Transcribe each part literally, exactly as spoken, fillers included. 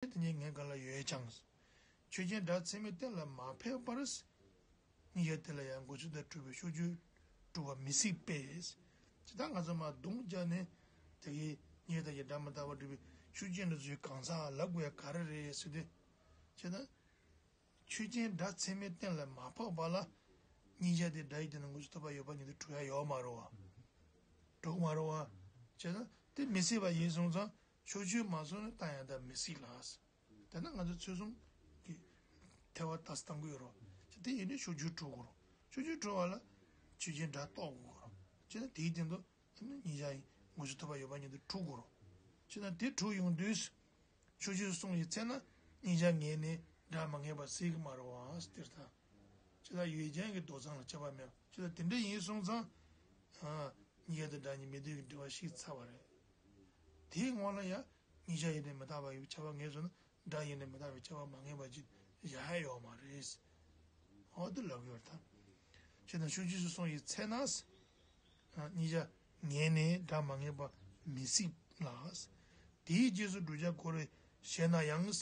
དེ་ཉིད་ངེས་ག་ལ་ཡོད་ཀྱང་། ཆོས་ཅན་སྒྲ་ཚད་མའི་རྟེན་ལ་མ་ཕེབས་པར། ཉིད་ཀྱང་དེ་ལ་ཡང་འགོད་ཚུལ་དང་འཁྲུལ་པའི་ཕྱོགས་ཆོས་གྲུབ་པ་མི་སྲིད་པས། ཇི་ལྟར་ང་ཚོ་མར་རྡུང་བརྒྱབ་ནས་དེ་གའི་ཉིད་ཀྱང་སྒྲ་མི་རྟག་པར་སྒྲུབ་པའི་ཤུགས་ཅན་འདི་ཚོའི་གང་ཟག་ལབ་དགོས་ཡ་ག་རེ་རེད་ཟེར་དུས། ཇི་ལྟར་ཆོས་ཅན་སྒྲ་ཚད་མའི་རྟེན་ལ་མ་ཕོག་པ་ལ། ཉིད་ཀྱང་དེ་སྒྲ་ཡི་རྟེན་ལ་འགོད་ཚུལ་ཐོབ་པ་ཡོད་པ་ཉིད་དུ་གྲུབ་ཡ་ཡོད་མ་རེད་བ། གྲུབ་མ་རེད་བ། ཇི་ལྟར་དེ་མི་སྲིད་པ་ཡིན་སོང་ཙང་ཕྱོགས་ཆོས་མ་སོང་ན་རྟགས་ཡང་དག་མི་སྲིད་ལ། དེ་ན་ང་ཚོ་ཚུལ་གསུམ་གྱི་ཐལ་བ་ལྟ་སྟངས་ཀྱི་ཡོད་རོ། ཅི་དེ་ཡིན་ནི་ཕྱོགས་ཆོས་གྲུབ་དགོས་རོ། ཕྱོགས་ཆོས་གྲུབ་པ་ལ་ཆོས་ཅན་སྒྲ་རྟོགས་དགོས་རོ། ཅི་ན་དེའི་སྟེང་དུ་ཉིད་ཀྱང་ཡིན་འགོད་ཚུལ་ཐོབ་པ་ཡོད་པ་ཉིད་དུ་གྲུབ་དགོས་རོ། ཅི་ན་དེ་གྲུབ་ཡོང་དུས་ཕྱོགས་ཆོས་སུ་སོང་བའི་ཚེ་ན་ཉིད་ཀྱང་ངེས་ནས་སྒྲ་མ་ངེས་པ་སྲིད་ཀྱི་མ་རེད་བ་སྟེར་ད། ཅི་ལ་ཡོད་ཅན་གྱི་མདོ་ཚང་ལ་ཁྱབ་པ་མེད། ཅི་ལ་དེ་འདྲ་ཡིན་སོང་ཙང་། ཉིད་ཀྱང་དེ་སྒྲ་ཉིད་མི་ལྡན་གྱི་འབྲེལ་བ་ཞིག་ཚར་བ་རེད། དེའི་སྔོན་ལ་ཡང་ཉིད་ཀྱང་ཡིན་ནས་མི་རྟག་པ་ཡི་ཁྱབ་པ་ངེས་སོང་ན་སྒྲ་ཡིན་ནས་མི་རྟག་པའི་ཁྱབ་པ་མ་ངེས་པ་ཅིག་བཞག་ཡ་ཡོད་མ་རེད། འོ་དེ་ལབ་ཀྱི་ཡོད་རེད་ད། ཅི་ན་ཕྱོགས་ཆོས་སུ་སོང་བའི་ཚེ་ན། ཉིད་ཀྱང་ངེས་ནས་སྒྲ་མ་ངེས་པ་མི་སྲིད་ལ། དེའི་རྗེས་སུ་བསྒྲུབ་བྱ་གོ་རེ་ཞེ་ན་ཡང་།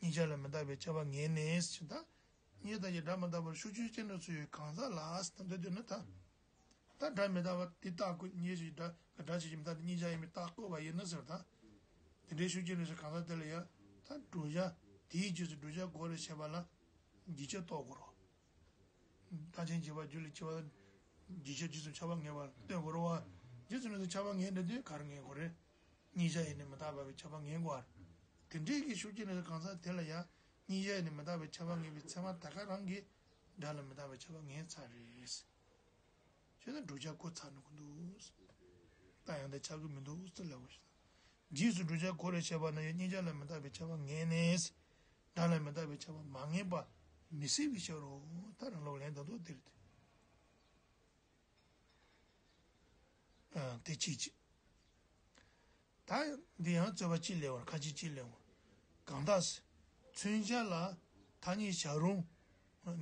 ཉིད་ཀྱང་ལ་མི་རྟག་པའི་ཁྱབ་པ་ངེས་ནས་ཞེས་ད། ཉིད་ཀྱང་སྒྲ་མི་རྟག་པར་ཕྱོགས་ཆོས་ཅན་དུ་སོང་བའི་གང་ཟག་ལ་ཟེར་འདོད་དུས་ན་ད། ད་སྒྲ་མི་རྟག་པ་དེ་རྟགས་ཀྱི་ཉིད་ཀྱི་སྒྲ་སྒྲ་ཆོས་ཅན་མི་རྟག་སྟེ་ཉིད་ཀྱང་ཡིན་མིན་རྟགས་བཀོད་པ་ཡིན་ན་ཟེར་ད། དེ་འདྲའི་ཕྱོགས་ཆོས་ཅན་དུ་སོང་བའི་གང་ཟག་དེ་ལ་ཡང་ད་བསྒྲུབ་བྱ་དེའི་རྗེས་སུ་བསྒྲུབ་བྱ་གོ་རེ་ཞེས་པ་ལ་རྗེས་ཁྱབ་རྟོགས་དགོས་རོ། རྟགས་ཅན་བྱས་པ་རྒྱུ་ལས་སྐྱེ་བ། རྗེས་ཁྱབ་རྗེས་སུ་ཁྱབ་པ་ངེས་པར་སྟོན་དགོས་རེད་བ། རྗེས་སུ་ནི་ཁྱབ་པ་ངེས་འདྲ་དུས་ག་རེ་ངེས་དགོས་རེད། ཉིད་ཀྱང་ཡིན་ནས་མི་རྟག་པ་བའི་ཁྱབ་པ་ངེས་དགོས་པར། དེ་འདྲའི་གི་ཕྱོགས་ཆོས་ཅན་གང་ཟག་དེ་ལ་ཡང་ཉིད་ཀྱང་ཡིན་ནས་མི་རྟག་པའི་ཁྱབ་པ་ངེས་པའི་ཚད་མ་ད་ག་རང་གིས་སྒྲ་ལ་མི་རྟག་པའི་ཁྱབ་པ་ངེས་ཚར་རེད། བྱས་ན་བསྒྲུབ་བྱ་གོ་ཚར་ནི་གོ་འདུག་རྟགས་ཡང་དག་ཁྱབ་ཀྱི་མི་འདུག་ཟེར་ལབ་པ་ཞིག་དང་། རྗེས་སུ་བསྒྲུབ་བྱ་གོ་རེ་བྱས་པ་ན་ཡང་ཉིད་ཀྱང་ལ་མི་རྟག་པའི་ཁྱབ་པ་ངེས་ནས། སྒྲ་ལ་མི་རྟག་པའི་ཁྱབ་པ་མ་ངེས་པ་མི་སྲིད་པའི་ཕྱིར་རོ། ད་རང་ལུགས་ལན་ད་དོ་དེར་ཏེ། ཨ་དེ་གཅིག་གཅིག་ད་འདི་ཡང་རྩོད་པ་གཅིག་སླེབས་པར་ཁ་ཅིག་གཅིག་སླེབས་པར། གང་དག་མཚོན་བྱ་ལ་ཐ་སྙད་བྱ་རུང་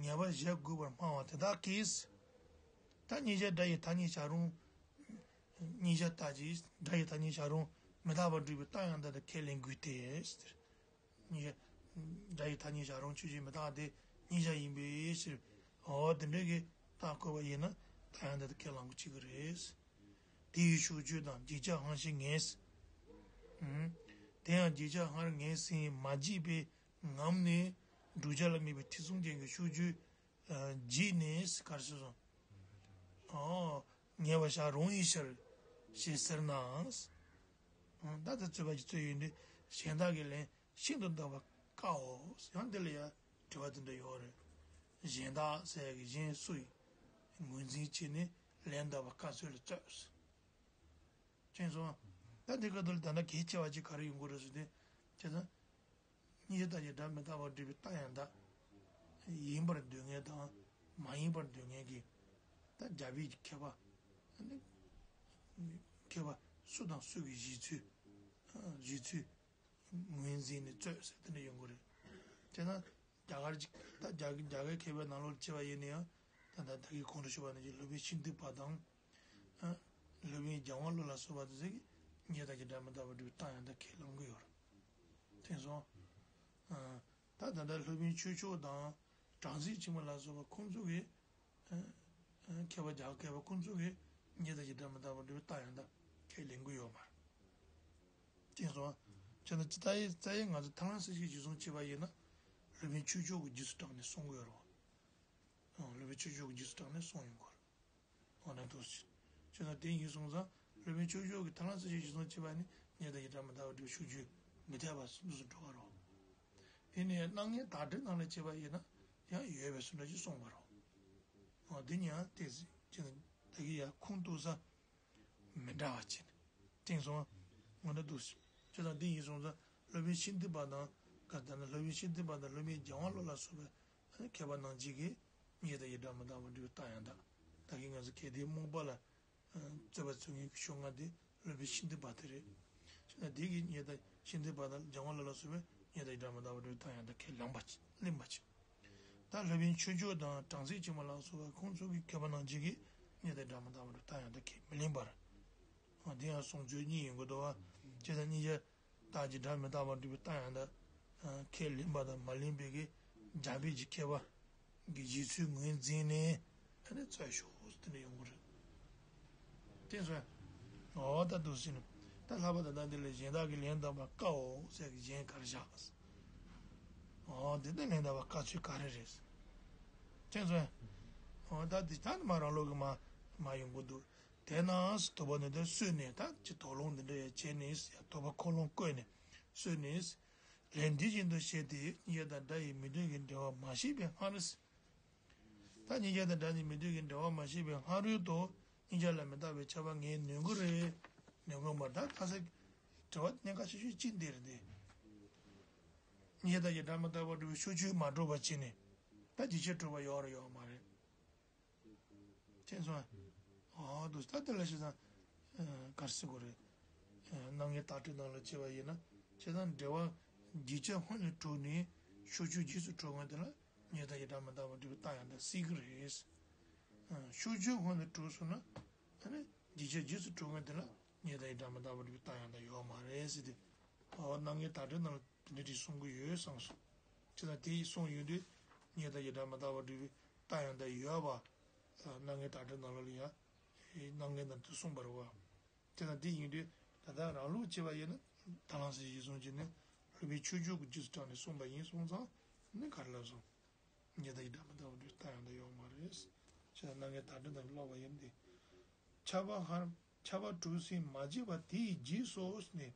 ངེས་པ་བཞག་དགོས་པར་སྨྲ་བ་དེ་དག་གིས། ད་ཉིད་ཀྱང་སྒྲ་ཡི་ཐ་སྙད་བྱ་རུང་། ཉིད་ཀྱང་ད་ཅི་སྒྲ་ཡི་ཐ་སྙད་བྱ་རུང་མི་རྟག་པར་སྒྲུབ་པའི་རྟགས་ཡང་དག་དེ་ཁས་ལེན་དགོས་ཏེ། ཉིད་སྒྲ་ཡི་ཐ་སྙད་བྱ་རུང་ཆོས་ཅན་མི་རྟག་སྟེ་ཉིད་ཀྱང་ཡིན་པའི་ཕྱིར། འོ་དེ་འདྲ་གི་རྟགས་བཀོད་པ་ཡིན་ན་རྟགས་ཡང་དག་དེ་ཁས་བླང་དགོས་ཀྱི་རེད། དེ་ཡི་ཕྱོགས་ཆོས་དང་རྗེས་ཁྱབ་ཧང་ཤེས་ངེས། ཨུམ། དེ་ཡང་རྗེས་ཁྱབ་ཧང་ངེས་ཟིན་མ་བརྗེད་པའི་ངམ་ནས་བསྒྲུབ་བྱ་ལ་དམིགས་པའི་ཐེ་ཚོམ་ཅན་གྱི་ཕྱོགས་ཆོས་བརྗེད་ནས་གར་སོང་། ཨོ། ངེས་པ་བཞག་རུང་ཡི་ཕྱིར། ཞེས་ཟེར་ན། ད་ལྟ་རྩོད་པ་ཅིག་རྩོད་ཡོང་དུས་གཞན་དག་གི་ལན་ཤིན་ཏུ་འདག་པ་དཀའོ། ཡང་འདི་ལ་ཡང་དྲི་བ་དེ་འདྲ་ཡོད་རེད། གཞན་དག་ཟེར་ཡག་གི་གཞན་སུ་ཡིན་ངོས་འཛིན་བྱས་ནས་ལན་འདག་པ་དཀའ་ཚོད་ལ་རྩོད། མཁྱེན་སོང་། ད་འདི་ག་དུ་ལ་ད་ལྟ་གལ་ཆེ་བ་ཅིག་ག་རེ་ཡོང་གི་རེད་ཟེར་དུས། བྱས་ཙང་། གཉིས་ཆ་ལྟ་བྱེད་སྒྲ་མི་རྟག་པར་སྒྲུབ་པའི་རྟགས་ཡང་དག་ཡིན་པར་འདོད་མཁན་དང་མ་ཡིན་པར་འདོད་མཁན་གྱི་ད་རྒྱལ་བའི་མཁས་པ། མཁས་པ་སུ་དང་སུ་གི་གཞི་ཚུལ། གཞི་ཚུལ་ངོས་འཛིན་ནས་རྩོད་ཟེར་དེ་འདྲ་ཡོང་གི་རེད། དེས་ན་རྒྱ་གར་གྱི་ད་རྒྱ་རྒྱ་གར་མཁས་པའི་ནང་ལོགས་བྱས་པ་ཡིན་ན་ཡང་ད་ད་ད་གིན་གོང་དུ་ཞུས་པ་ནང་བཞིན་སློབ་དཔོན་ཤིན་ཏུ་པ་དང་། སློབ་དཔོན་རྒྱལ་དབང་བློ་ལ་སོགས་པ་དེ་ཚོ་གིས་གཉིས་ཆ་ལྟ་བྱེད་སྒྲ་མི་རྟག་པར་སྒྲུབ་པའི་རྟགས་ཡང་དག་ཁས་བླང་གི་ཡོད་རེད། མཁྱེན་སོང་། ད་ད་ལྟ་སློབ་དཔོན་ཆོས་མཆོག་དང་དྲང་སྲིང་ཆེན་མོ་ལ་སོགས་པ་ཁོང་ཚོ་གིས། མཁས་པ་རྒྱ་གར་མཁས་པ་ཁོང་ཚོ་གིས་གཉིས་ཆ་ལྟ་བྱེད་སྒྲ་མི་རྟག་པར་སྒྲུབ་པའི་རྟགས་ཡང་དག་ཁས་ལེན་གྱི་ཡོད་མ་རེད། མཁྱེན་སོང་། བྱས་ན་ཇི་ལྟར་ཡིན་ཙང་ཡིན་ང་ཚོ་ཐར་ལམ་གསལ་བྱེད་རྗེས་གསུམ་བྱས་པ་ཡིན་ན། སློབ་དཔོན་ཆོས་མཆོག་གི་རྗེས་སུ་འབྲངས་ནས་གསུང་གི་ཡོད་རེད་བ། སློབ་དཔོན་ཆོས་མཆོག་གི་རྗེས་སུ་འབྲངས་ནས་གསུང་ཡོང་གི་རེད། འོ་ན་འདུག་སེ། བྱས་ན་དེ་ཡིན་སོང་ཙང་སློབ་དཔོན་ཆོས་མཆོག་གིས་ཐར་ལམ་གསལ་བྱེད་རྗེས་གསུམ་བྱས་པ་ནི་གཉིས་ཆ་ལྟ་བྱེད་སྒྲ་མི་རྟག་པར་སྒྲུབ་པའི་ཤུགས་རྒྱུད་མི་འཐད་པ་འདུག་སེ་འགྲོ་བ་རེད། ཡིན་ནའི་སྣང་བརྙན་བརྡ་སྤྲོད་ནང་ལ་བྱས་པ་ཡིན་ན་ཡང་ཡོད་པའི་བཟོ་འདྲ་ཞིག་གསུངས་པ་རེད། འོ་འདི་ཡང་ཏོག་ཙམ་བྱས་ན་ད་གིན་ཡང་ཁུངས་གཏུགས་ས་མི་འདྲ་བ་བྱས་ནས་བསྟན་སོང་། འོ་ན་འདུག་སེ། བྱས་ཙང་འདི་ཡིན་སོང་ཙང་སློབ་དཔོན་ཤིན་ཏུ་པ་དང་ག་ད་ནི་སློབ་དཔོན་ཤིན་ཏུ་པ་དང་སློབ་དཔོན་རྒྱལ་དབང་བློ་ལ་སོགས་པའི་མཁས་པ་རྣམས་ཀྱིས་གཉིས་ཆ་ལྟ་བྱེད་སྒྲ་མི་རྟག་པར་སྒྲུབ་པའི་རྟགས་ཡང་དག་ད་གིན་ང་ཚོ་གལ་ཏེ་རྨོངས་པ་ལ། རྩོད་པ་རྩོད་མཁན་གྱི་ཕྱོགས་སྔ་དེ་སློབ་དཔོན་ཤིན་ཏུ་པ་དེ་རེད། བྱས་ན་དེ་གིས་གཉིས་ཆ་ཤིན་ཏུ་པ་དང་རྒྱལ་དབང་བློ་ལ་སོགས་པས་གཉིས་ཆ་ལྟ་བྱེད་སྒྲ་མི་རྟག་པར་སྒྲུབ་པའི་རྟགས་ཡང་དག་ཁས་བླངས་པ་ཅིག་ལེན་པ་ཅིག་ད་སློབ་དཔོན་ཆོས་མཆོག་དང་དྲང་སྲིང་ཆེན་མོ་ལ་སོགས་པ་ཁོང་ཚོ་གི་མཁས་པ་རྣམས་ཀྱིས་གཉིས་ཆ་ལྟ་བྱེད་སྒྲ་མི་རྟག་པར་སྒྲུབ་པའི་རྟགས་ཡང་དག་ཁས་མི་ལེན་པར། འོ་དེ་ཡང་གསུང་ཚུལ་གཉིས་ཡོང་གི་འདུག་བ། བྱས་ཙང་གཉིས་ཆ་ལྟ་བྱེད་སྒྲ་མི་རྟག་པར་སྒྲུབ་པའི་རྟགས་ཡང་དག་ལེན་པ་དང་མ་ལེན་པའི་གི་སྦྱར་བའི་གི་ཁྱད་པར་གྱི་རྗེས་ཚུལ་ངོས་འཛིན་ནས་ཨ་ནི་རྩོད་ཤོག་ཟེར་དེ་འདྲ་ཡོང་གི་རེད། དེ་ཚོ་འོ་ད་འདུག་ཟེར་ནས་ད་ལྷག་པར་དུ་ད་འདི་ལ་གཞན་དག་གིས་ལན་བཏབ་པ་དཀའོ་ཟེར་གི་གཞན་ག་རེ་བཞག་འོ་འདི་ནི་ལན་བཏབ་པ་དཀའ་ཚུལ་ག་རེ་རེད། དེ་ཚོ་འོ་ད་འདི་ད་ནི་མ་རང་ལོག་གི་མ་མ་ཡོང་གི་འདུག་དེས་ན་དོགས་པ་འདི་འདྲ་བཟོས་ནས་ད་ཅི་དོགས་སློང་འདི་འདྲ་ཡང་བྱས་ནས་ཡང་དོགས་པ་ཁོ་ལོང་བཀོད་ནས་བཟོས་ནས། ལན་འདི་བཞིན་དུ་བཤད་དེ་གཉིས་ཆ་དང་སྒྲ་ཡི་མི་ལྡན་གྱི་འབྲེལ་བ་མ་ཤེས་པའི་སྔ་རོལ། ད་གཉིས་ཆ་དང་སྒྲ་ཡི་མི་ལྡན་གྱི་འབྲེལ་བ་མ་ཤེས་པའི་སྔ་རོལ་དུ་གཉིས་ཆ་ལ་མི་རྟག་པའི་ཁྱབ་པ་ངེས་ནུས་ཀྱི་རེད། ནུས་ཀྱི་མ་རེད། ད་ལྟ་ས་དྲི་བ་གནད་འགག་ཆེ་ཤོས་གཅིག་འདི་རེད་དེ། གཉིས་ཆ་དང་སྒྲ་མི་རྟག་པར་སྒྲུབ་པའི་ཤོག་ཆོས་མ་གྲུབ་པ་བྱས་ནས་ད་རྗེས་ཁྱབ་གྲུབ་པ་ཡོད་རེད་ཡོད་མ་རེད། མཁྱེན་སོང་ཨ། འོ་འདུག་ད་དེ་ལ་བྱས་ཙང་ག་རེ་ཟེར་དགོས་རེད། རྣམ་ངེས་བརྡ་སྤྲོད་ནང་ལ་བྱས་པ་ཡིན་ན་བྱས་ཙང་འབྲེལ་བ་རྗེས་ཁྱབ་སྔོན་ལ་གྲུབ་ནས་ཤོག་ཆོས་རྗེས་སུ་གྲུབ་མཁན་དེ་ལ་གཉིས་ཆ་དང་སྒྲ་མི་རྟག་པར་སྒྲུབ་པའི་རྟགས་ཡང་དག་སྲིད་ཀྱི་རེད། ཤོག་ཆོས་སྔོན་ལ་གྲུབ་སོང་ན་ཨ་ནི་རྗེས་ཁྱབ་རྗེས་སུ་གྲུབ་མཁན་དེ་ལ་གཉིས་ཆ་དང་སྒྲ་མི་རྟག་པར་སྒྲུབ་པའི་རྟགས་ཡང་དག་ཡོད་མ་རེད་ཟེར་ཏེ། འོ་རྣམ་ངེས་བརྡ་སྤྲོད་ནང་ལ། དེ་འདྲ་ཅིག་གསུང་གི་ཡོད་བསམ་སོང་། བྱས་ཙང་དེ་ཡིས་གསུངས་ཡོང་དུས་གཉིས་ཆ་དང་སྒྲ་མི་རྟག་པར་སྒྲུབ་པའི་རྟགས་ཡང་དག་ཡོད་པ། རྣམ་ངེས་བརྡ་སྤྲོད་ནང་ལོགས་ལ་ཡང་རྣམ་ངེས་ནང་དུ་གསུངས་པ་རེད་བ། བྱས་ཙང་དེ་ཡིན་དུས་ད་ལྟ་རང་ལུགས་བྱས་པ་ཡིན་ན་ད་ལམ་སེང་གཞིར་བཟུང་བྱས་ནས་སློབ་དཔོན་ཆོས་འབྱུང་གི་རྗེས་སུ་འབྲངས་ནས་གསུངས་པ་ཡིན་སོང་ཙང་ནི་ག་རེ་ལབ་སོང་། གཉིས་ཆ་དང་སྒྲ་མི་རྟག་པར་སྒྲུབ་པའི་རྟགས་ཡང་དག་ཡོད་མ་རེད། བྱས་ཙང་རྣམ་ངེས་བརྡ་སྤྲོད་ནང་ལོགས་པ་ཡིན་ཏེ། ཁྱབ་པ་སྔར་ཁྱབ་པ་གྲུབ་ཟིན་མ་བརྗེད་པ་དེ་ཡི་རྗེས་སུ་ནས།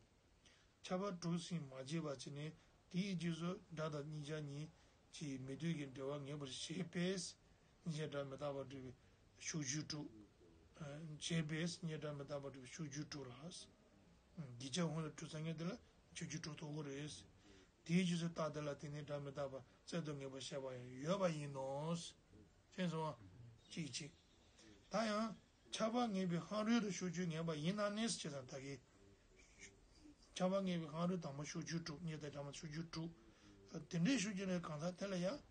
ཁྱབ་པ་གྲུབ་ཟིན་མ་བརྗེད་པ་བྱས་ནས་དེའི་རྗེས་སུ་སྒྲ་དང་གཉིས་ཆ་གཉིས་ཀྱི་མི་ལྡན་གྱི་འབྲེལ་བ་ངེས་པར་བྱེད་པས་གཉིས་ཆ་སྒྲ་མི་རྟག་པར་སྒྲུབ་པའི་ཤོག་ཆོས་གྲུབ། བྱེད་པས་གཉིས་ཆ་སྒྲ་མི་རྟག་པར་སྒྲུབ་པའི་ཤོག་ཆོས་གྲུབ་ལ། རྗེས་ཁྱབ་སྔོན་ལ་གྲུབ་ཚར་མཁན་དེ་ལ་ཤོག་ཆོས་གྲུབ་ཐུབ་ཀྱི་རེད། དེའི་རྗེས་སུ་རྟགས་དེ་ལ་དེ་ནི་སྒྲ་མི་རྟག་པ་རྩལ་དུ་ངེས་པར་བྱེད་པ་ཡང་ཡོད་པ་ཡིན་ནོ། མཁྱེན་སོང་ཨ། གཅིག་གཅིག་ད་ཡང་། ཁྱབ་པ་ངེས་པའི་སྔ་རོལ་དུ་ཤོག་ཆོས་ངེས་པ་ཡིན་ན་ནི་ཟེར་དང་ད་གིན། ཁྱབ་པ་ངེས་པའི་སྔ་རོལ་དང་པོ་ཤོག་ཆོས་གྲུབ་གཉིས་ཆ་དང་སྒྲ་མི་ཤོག་ཆོས་གྲུབ། དེ་འདྲའི་ཤོག་ཆོས་ནི་གང་ཟག་དེ་ལ་ཡང་།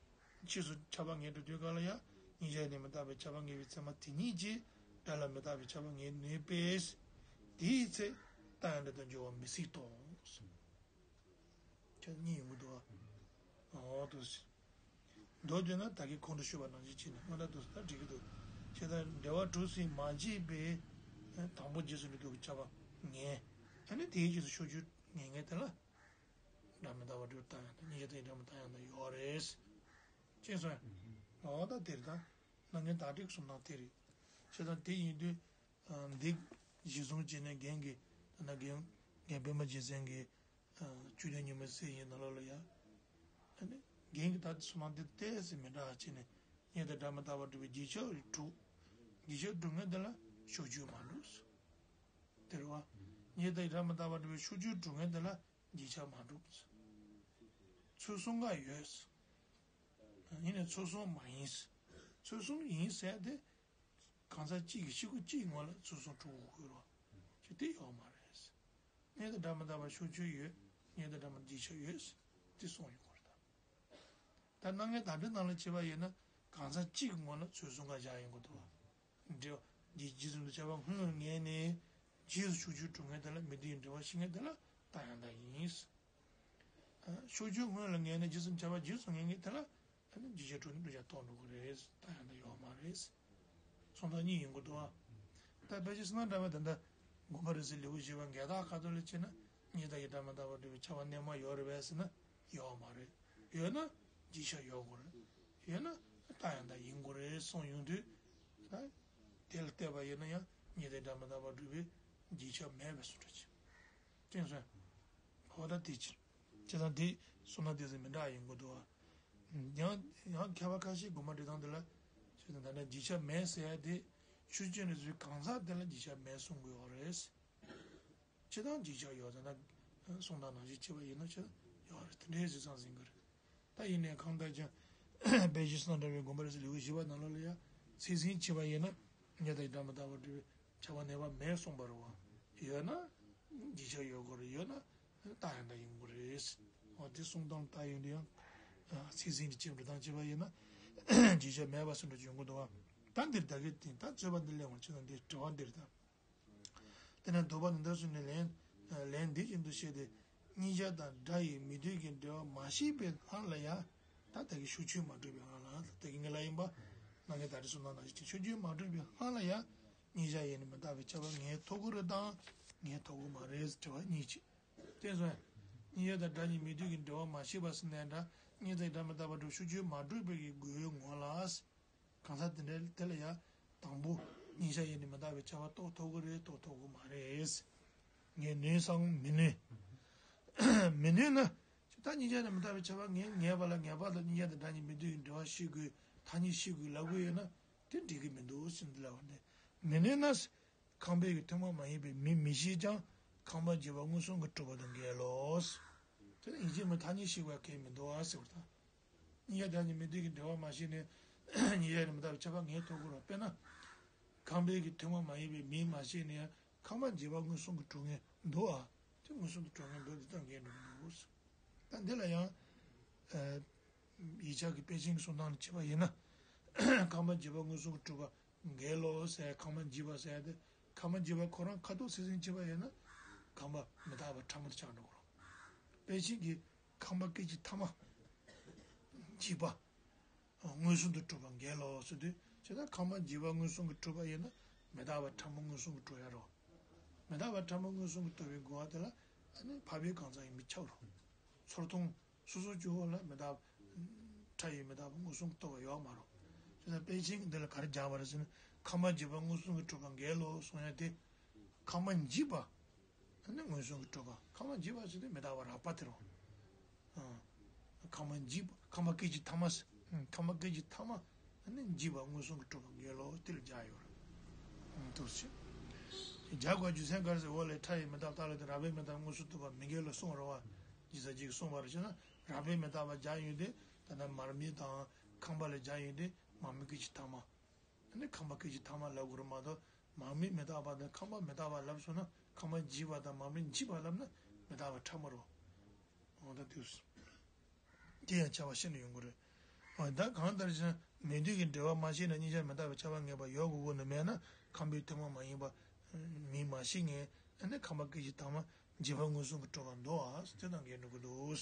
ཕྱིས་སུ་ཁྱབ་པ་ངེས་འགྲོ་དུས་གང་ལ་ཡང་གཉིས་ཆར་ནི་མི་རྟག་པའི་ཁྱབ་པ་ངེས་པའི་ཚད་མ་དེ་ཉིད་ཀྱིས་སྒྲ་ལ་མི་རྟག་པའི་ཁྱབ་པ་ངེས་ནུས་པས། དེའི་ཚེ་རྟགས་ཡང་དག་ཏུ་འགྱུར་བ་མི་སྲིད་དོ། ཁྱོད་གཉིས་ཡོང་གི་འདུག་ཨ། འོ་འདུག་སེ། མདོར་བསྡུས་ན་ད་གིན་གོང་དུ་ཞུས་པ་ནང་བཞིན་བྱས་ནས་སྔོན་ལ་འདུག་སེ་ད་འགྲིག་གི་འདུག་བྱས་ཙང་འབྲེལ་བ་གྲུབ་ཟིན་མ་བརྗེད་པའི་དང་པོ་རྗེས་སུ་འགྲོ་དུས་ཀྱི་ཁྱབ་པ་ངེས། ཨ་ནི་དེའི་རྗེས་སུ་ཤོག་ཆོས་ངེས་མཁན་དེ་ལ་སྒྲ་མི་རྟག་པར་སྒྲུབ་པའི་རྟགས་ཡང་དག་གཉིས་ཆ་དང་སྒྲ་མི་རྟག་ཡང་དག་ཡོད་རེད། ཅེས་སོ། འོ་ད་དེར་ད་རྣམ་ངེས་བརྡ་སྤྲོད་གསུང་སྟངས་དེ་རེད། བྱས་ཙང་དེ་ཡིན་དུས། འདི་གཞིར་བཟུང་བྱས་ནས་རྒན་གྱིས་ད་ལྟ་རྒན་རྒན་པད་མ་རྒྱལ་མཚན་གྱིས་ཆོས་དོན་ཉི་མའི་གསེར་ཞུན་ནང་ལོགས་ལ་ཡ། ཨ་ནི་རྒན་གྱིས་ད་ལྟ་གསུང་སྟངས་འདི་ཏོག་ཙམ་མི་འདྲ་བ་བྱས་ནས་གཉིས་ཆ་དང་སྒྲ་མི་རྟག་པར་སྒྲུབ་པའི་རྗེས་ཁྱབ་གྲུབ། རྗེས་ཁྱབ་གྲུབ་མཁན་དེ་ལ་ཤོག་ཆོས་མ་གྲུབ། དེ་རེད་བ། གཉིས་ཆ་དང་སྒྲ་མི་རྟག་པར་སྒྲུབ་པའི་ཤོག་ཆོས་གྲུབ་མཁན་དེ་ལ་རྗེས་ཁྱབ་མ་གྲུབ། ཚུལ་གསུམ་ཀ་ཡོད། ཡིན་ནའི་ཚུལ་གསུམ་མ་ཡིན། ཚུལ་གསུམ་ཡིན་ཟེར་ཏེ། གང་ཟག་གཅིག་གི་ཤེས་ཁུངས་གཅིག་ངོ་ལ་ཚུལ་གསུམ་གྲུབ་དགོས་རོ། ཅི་དེ་ཡོད་མ་རེད། གཉིས་ཆ་དང་སྒྲ་མི་རྟག་པར་ཤོག་ཆོས་ཡོད། གཉིས་ཆ་དང་སྒྲ་མི་རྟག་རྗེས་ཁྱབ་ཡོད། དེ་གསུངས་ཡོད་དགོས་རེད་ད། ད་རྣམ་ངེས་བརྡ་སྤྲོད་ནང་ལ་བྱས་པ་ཡིན་ན་གང་ཟག་གཅིག་གི་ངོ་ལ་ཚུལ་གསུམ་ཀ་བཞག་ཡོང་གི་འདུག་བ། འབྲེལ་བ་འདི་རྗེས་སུ་འགྲོ་ཁྱབ་པ་སྔོན་ལ་ངེས་ནས་རྗེས་སུ་ཤོག་ཆོས་གྲུབ་མཁན་དེ་ལ་མི་ལྡན་གྱི་འབྲེལ་བ་ཤེས་མཁན་དེ་ལ་རྟགས་ཡང་དག་ཡིན། ཤོག་ཆོས་སྔོན་ལ་ངེས་ནས་རྗེས་སུ་ཁྱབ་པ་རྗེས་སུ་ངེས་མཁན་དེ་ལ་ཨ་ནི་རྗེས་ཁྱབ་གྲུབ་ནས་འགྲོ་ཁྱབ་རྟོགས་འགྲོ་གི་རེད། རྟགས་ཡང་དག་ཡོད་མ་རེད། གསུང་སྟངས་གཉིས་ཡོང་གི་འདུག་ཨ། ད་དཔེ་ཆ་བསྲེས་ན་འདྲ་བ་དེ་འདྲ་དགོངས་པ་རིགས་གསལ་ལེའུ་བཞི་པ་འགལ་རྟགས་ཁ་ཐོག་ལ་བྱས་ན་གཉིས་ཆ་དང་སྒྲ་མི་རྟག་པར་སྒྲུབ་པའི་ཁྱབ་པ་རྣལ་མ་ཡོད་རེད་པས་ཟེར་ན་ཡོད་མ་རེད། ཡོད་ན་རྗེས་ཁྱབ་ཡོད་དགོས་རེད། ཡོད་ན་རྟགས་ཡང་དག་ཡིན་དགོས་རེད་གསུངས་ཡོང་དུས། ད་དེ་ལ་བལྟས་པ་ཡིན་ན་ཡང་གཉིས་ཆ་དང་སྒྲ་མི་རྟག་པར་སྒྲུབ་པའི་རྗེས་ཁྱབ་མེད་པའི་བཟོ་འདྲ་ཅིག་དྲན་སོང་། འོ་ད་དེ་ཕྱིར། བྱས་ཙང་དེ་གསུང་ན་དེ་ཚོ་མི་འདྲ་ཡིན་དགོས་འདུག་ཨ། ཡང་ཡང་མཁས་པ་ཁ་ཤས་དགོངས་པ་འགྲེལ་སྟངས་དེ་ལ། བྱས་ཙང་ད་ལྟ་རྗེས་ཁྱབ་མེད་ཟེར་ཡ་དེ། ཤོག་ཆོས་རེ་ཟུང་གང་ཟག་དེ་ལ་རྗེས་ཁྱབ་མེད་གསུང་གི་ཡོད་རེད། སྤྱིར་བཏང་རྗེས་ཁྱབ་ཡོད་ཙང་ན། གསུང་སྟངས་ནང་བཞིན་བྱས་པ་ཡིན་ན་ཆོས་ཡོད་རེད་དེ་འདྲའི་གཟིགས་སྟངས་ཟིན་གི་རེད། ད་ཡིན་ནའི་གང་ལྟར་ཀྱང་། དཔེ་ཆའི་གསང་འགྲེལ་བའི་དགོངས་པ་རིགས་གསལ་ལེའུ་བཞི་པ་ནང་ལོགས་ལ་ཡང་ཚིག་ཟིན་བྱས་པ་ཡིན་ན། གཉིས་ཆ་དང་སྒྲ་མི་རྟག་པར་སྒྲུབ་པའི་ཁྱབ་པ་རྣལ་མ་མེད་གསུངས་པ་རེད་བ། ཡོད་ན། རྗེས་ཁྱབ་ཡོད་དགོས་རེད། ཡོད་ན། རྟགས་ཡང་དག་ཡིན་དགོས་རེད། འོ་དེ་གསུང་སྟངས་ལྟར་ཡོང་དུས་ཡང་། ཚིག་ཟིན་གྱི་ཕྱིར་འགྲོ་སྟངས་བྱས་པ་ཡིན་ན། རྗེས་ཁྱབ་མེད་པ་སུ་འགྲོ་ཡོང་གི་འདུག་བ། ད་འདིར་ད་གི་དེ་ད་རྩོད་པ་འདི་གླེང་བ་བྱས་ན་འདིར་དྲི་བ་འདིར་ད། དེ་ནས་འདོད་པ་ནི་འདི་ཚོ་ནི་ལན། ལན་འདི་བཞིན་དུ་བཤད་དེ། གཉིས་ཆར་དང་སྒྲ་ཡི་མི་ལྡན་གྱི་འབྲེལ་བ་མ་ཤེས་པའི་སྔ་ལ་ཡང་། ད་ལྟ་གི་ཤུགས་ཆོས་མ་གྲུབ་པའི་སྔ་ལ། ད་ལྟ་གི་ངེད་ལ་ཡིན་པ། ནང་གི་ད་རེས་གསུང་སྟངས་ནང་བཞིན་ཤུགས་ཆོས་མ་གྲུབ་པའི་སྔ་ལ་ཡང་། གཉིས་ཆར་ཡིན་ནི་མི་རྟག་པའི་ཁྱབ་པ་ངེས་ཐུབ་ཀྱི་རེད་དང་། ངེས་ཐུབ་ཀྱི་མ་རེད། དྲི་བ་གཉིས་བྱས། དེ་སོང་། གཉིས་ཆར་དང་སྒྲ་གཉིས་མི་ལྡན་གྱི་འབྲེལ་བ་མ་ཤེས་པ་ཟེར་ནའི་འདྲ། གཉིས་ཆར་སྒྲ་མི་རྟག་པ་གྲུབ་ཤུགས་ཆོས་མ་གྲུབ་པའི་གི་དགོས་ངོ་ལ། གང་ཟག་དེ་འདྲ་དེ་ལ་ཡང་དང་པོ་གཉིས་ཆར་ཡིན་ནི་མི་རྟག་པའི་ཁྱབ་པ་རྟོགས་ཐུབ་ཀྱི་རེད། རྟོགས་ཐུབ་ཀྱི་མ་རེད། ངེས་ནུས་སམ་མི་ནུས། མི་ནུས་ན། ད་གཉིས་ཆར་ནི་མི་རྟག་པའི་ཁྱབ་པ་ངེས། ངེས་པ་ལ་ངེས་པ་དང་གཉིས་ཆར་དང་སྒྲ་གཉིས་མི་ལྡན་གྱི་འབྲེལ་བ་ཤེས་དགོས། ཐ་སྙད་ཤེས་དགོས་ལབ་དགོས་ཡོད་ན། དེ་འགྲིག་གི་མི་འདུག་ཟེར་འདི་ལབ་པ་འདི། མི་ནུས་ན། ཁམས་པའི་གི་ཐུན་མོང་མ་ཡིན་པའི་མིང་མི་ཤེས་ཀྱང་ཁམས་པ་འཇིག་པ་མངོན་སུམ་གྱིས་གྲུབ་པ་དང་འགལ་ལོ། དེ་ནི་ཡིན་གཅིག་མིན་ཐ་སྙད་ཤེས་པ་གལ་མི་འདུག་ཨ་ཟེར་བ་དང་། གཉིས་ཆར་དང་སྒྲ་གཉིས་མི་ལྡན་གྱི་འབྲེལ་བ་མ་ཤེས་ནས། གཉིས་ཆར་ནི་མི་རྟག་པའི་ཁྱབ་པ་ངེས་ཐུབ་ཀྱི་རེད། དཔེར་ན། ཁམས་པའི་གི་ཐུན་མོང་མ་ཡིན་པའི་མིང་མ་ཤེས་ནས་ཡང་ཁམས་པ་འཇིག་པ་མངོན་སུམ་གྱིས་གྲུབ་མཁན་འདུག་ཨ། དེ་མངོན་སུམ་དུ་གྲུབ་མཁན་འདུག་དེ་དང་འགལ་འགྲོ་གི་འདུག། ད་འདི་ལ་ཡང་། ཨ། ཡིག་ཆ་གི་དཔེ་ཅན་གྱི་གསུང་སྟངས་ལ་བྱས་པ་ཡིན་ན། ཁམས་པ་འཇིག་པ་མངོན་སུམ་གྱིས་གྲུབ་པ་འགལ་ལོ་ཟེར། ཁམས་པ་འཇིག་པ་ཟེར་ཏེ། ཁམས་པ་འཇིག་པ་ཁོ་རང་ཁ་ཐུག་སིང་སིང་བྱས་པ་ཡིན་ན། ཁམས་པ་མི་རྟག་པ་ཕྲ་མོ་དེ་ཆགས་འགྲོ་གི་རེད། དཔེ་ཅན་གྱི་ཁམས་པ་སྐད་ཅིག་ཐ་མ་འཇིག་པ་མངོན་སུམ་དུ་གྲུབ་པ་འགལ་ལོ་ཟེར་དུས། བྱས་ན་ཁམས་པ་འཇིག་པ་མངོན་སུམ་གྱིས་གྲུབ་པ་ཡིན་ན། མི་རྟག་པ་ཕྲ་མོ་མངོན་སུམ་གྱིས་གྲུབ་ཡ་རེད། མི་རྟག་པ་ཕྲ་མོ་མངོན་སུམ་གྱིས་གྲུབ་པའི་གོ་བ་དེ་ལ། ཨ་ནི་འཕགས་པའི་གང་ཟག་ཡིན་པས་ཁྱབ་རོ། ཚུར་མཐོང་སོ་སོ་སྐྱེ་བོ་ལ་མི་རྟག་པ་ཕྲ་ཡི་མི་རྟག་པ་མངོན་སུམ་གྱིས་རྟོགས་པ་ཡོད་མ་རེད། བྱས་ན་དཔེ་ཅན་འདི་ལ་ག་རེ་སྦྱར་བ་རེད་ཟེར་ན། ཁམས་པ་འཇིག་པ་མངོན་སུམ་གྱིས་གྲུབ་པ་འགལ་ལོ་གསུང་ཡ་དེ། ཁམས་པ་འཇིག་པ། ཨ་ནི་མངོན་སུམ་གྱིས་གྲུབ་པ། ཁམས་པ་འཇིག་པ་ཟེར་དུས་མི་རྟག་པ་རགས་པ་དེ་རེད། ཨ། ཁམས་པ་འཇིག་པ། ཁམས་པ་སྐད་ཅིག་ཐ་མ་ཟེར། ཨ། ཁམས་པ་སྐད་ཅིག་ཐ་མ། ཨ་ནི་འཇིག་པ་མངོན་སུམ་གྱིས་གྲུབ་པ་འགལ་ལོ། དེ་ལ་སྦྱར་ཡོད་རེད། ཨ། འདུག་སེ། སྦྱར་དགོས་རྒྱུ་མཚན་ག་རེ་ཟེར། འོག་ལས་ཕྲ་ཡི་མི་རྟག་པ་རྟག་ལ་དེ་རགས་པའི་མི་རྟག་པ་མངོན་སུམ་གྱིས་གྲུབ་པ་མི་འགལ་ལོ་གསུངས་རེད་བ། ཇི་ལྟར་ཅིག་གསུངས་པ་རེད་ཟེར་ན། རགས་པའི་མི་རྟག་པ་སྦྱར་ཡོང་དུས། ད་ལྟ་མར་མེ་དང་ཁམས་པ་ལ་སྦྱར་ཡོང་དུས་མར་མེ་སྐད་ཅིག་ཐ་མ། ཨ་ནི་ཁམས་པ་སྐད་ཅིག་ཐ་མ་ལབ་དགོས་རེད་མ་གཏོགས། མར་མེ་མི་རྟག་པ་དང་ཁམས་པ་མི་རྟག་པ་ལབ་སོང་ན། ཁམས་པ་འཇིག་པ་དང་མར་མེ་འཇིག་པ་ལབ་ན་མི་རྟག་པ་ཕྲ་མོ་རེད། འོ་ད་དུས་སུ། དེ་ཡང་ཁྱད་པར་ཤེས་ནས་ཡོང་གི་རེད། འོ་ད་གང་ལྟར་ཞིག་མི་ལྡན་གྱི་འབྲེལ་བ་མ་ཤེས་ན་གཉིས་ཆར་མི་རྟག་པའི་ཁྱབ་པ་ངེས་པ་ཡོད་དགོས་ཀྱི་ནི་མེད་ན། ཁམས་པའི་ཐུན་མོང་མ་ཡིན་པ་མིང་མ་ཤེས་ངེས། ཨ་ནི་ཁམས་པ་སྐད་ཅིག་ཐ་མ་འཇིག་པ་མངོན་སུམ་གྱིས་གྲུབ་པ་འདུག་ཨ། དེ་དང་འགལ་འགྲོ་གི་འདུག།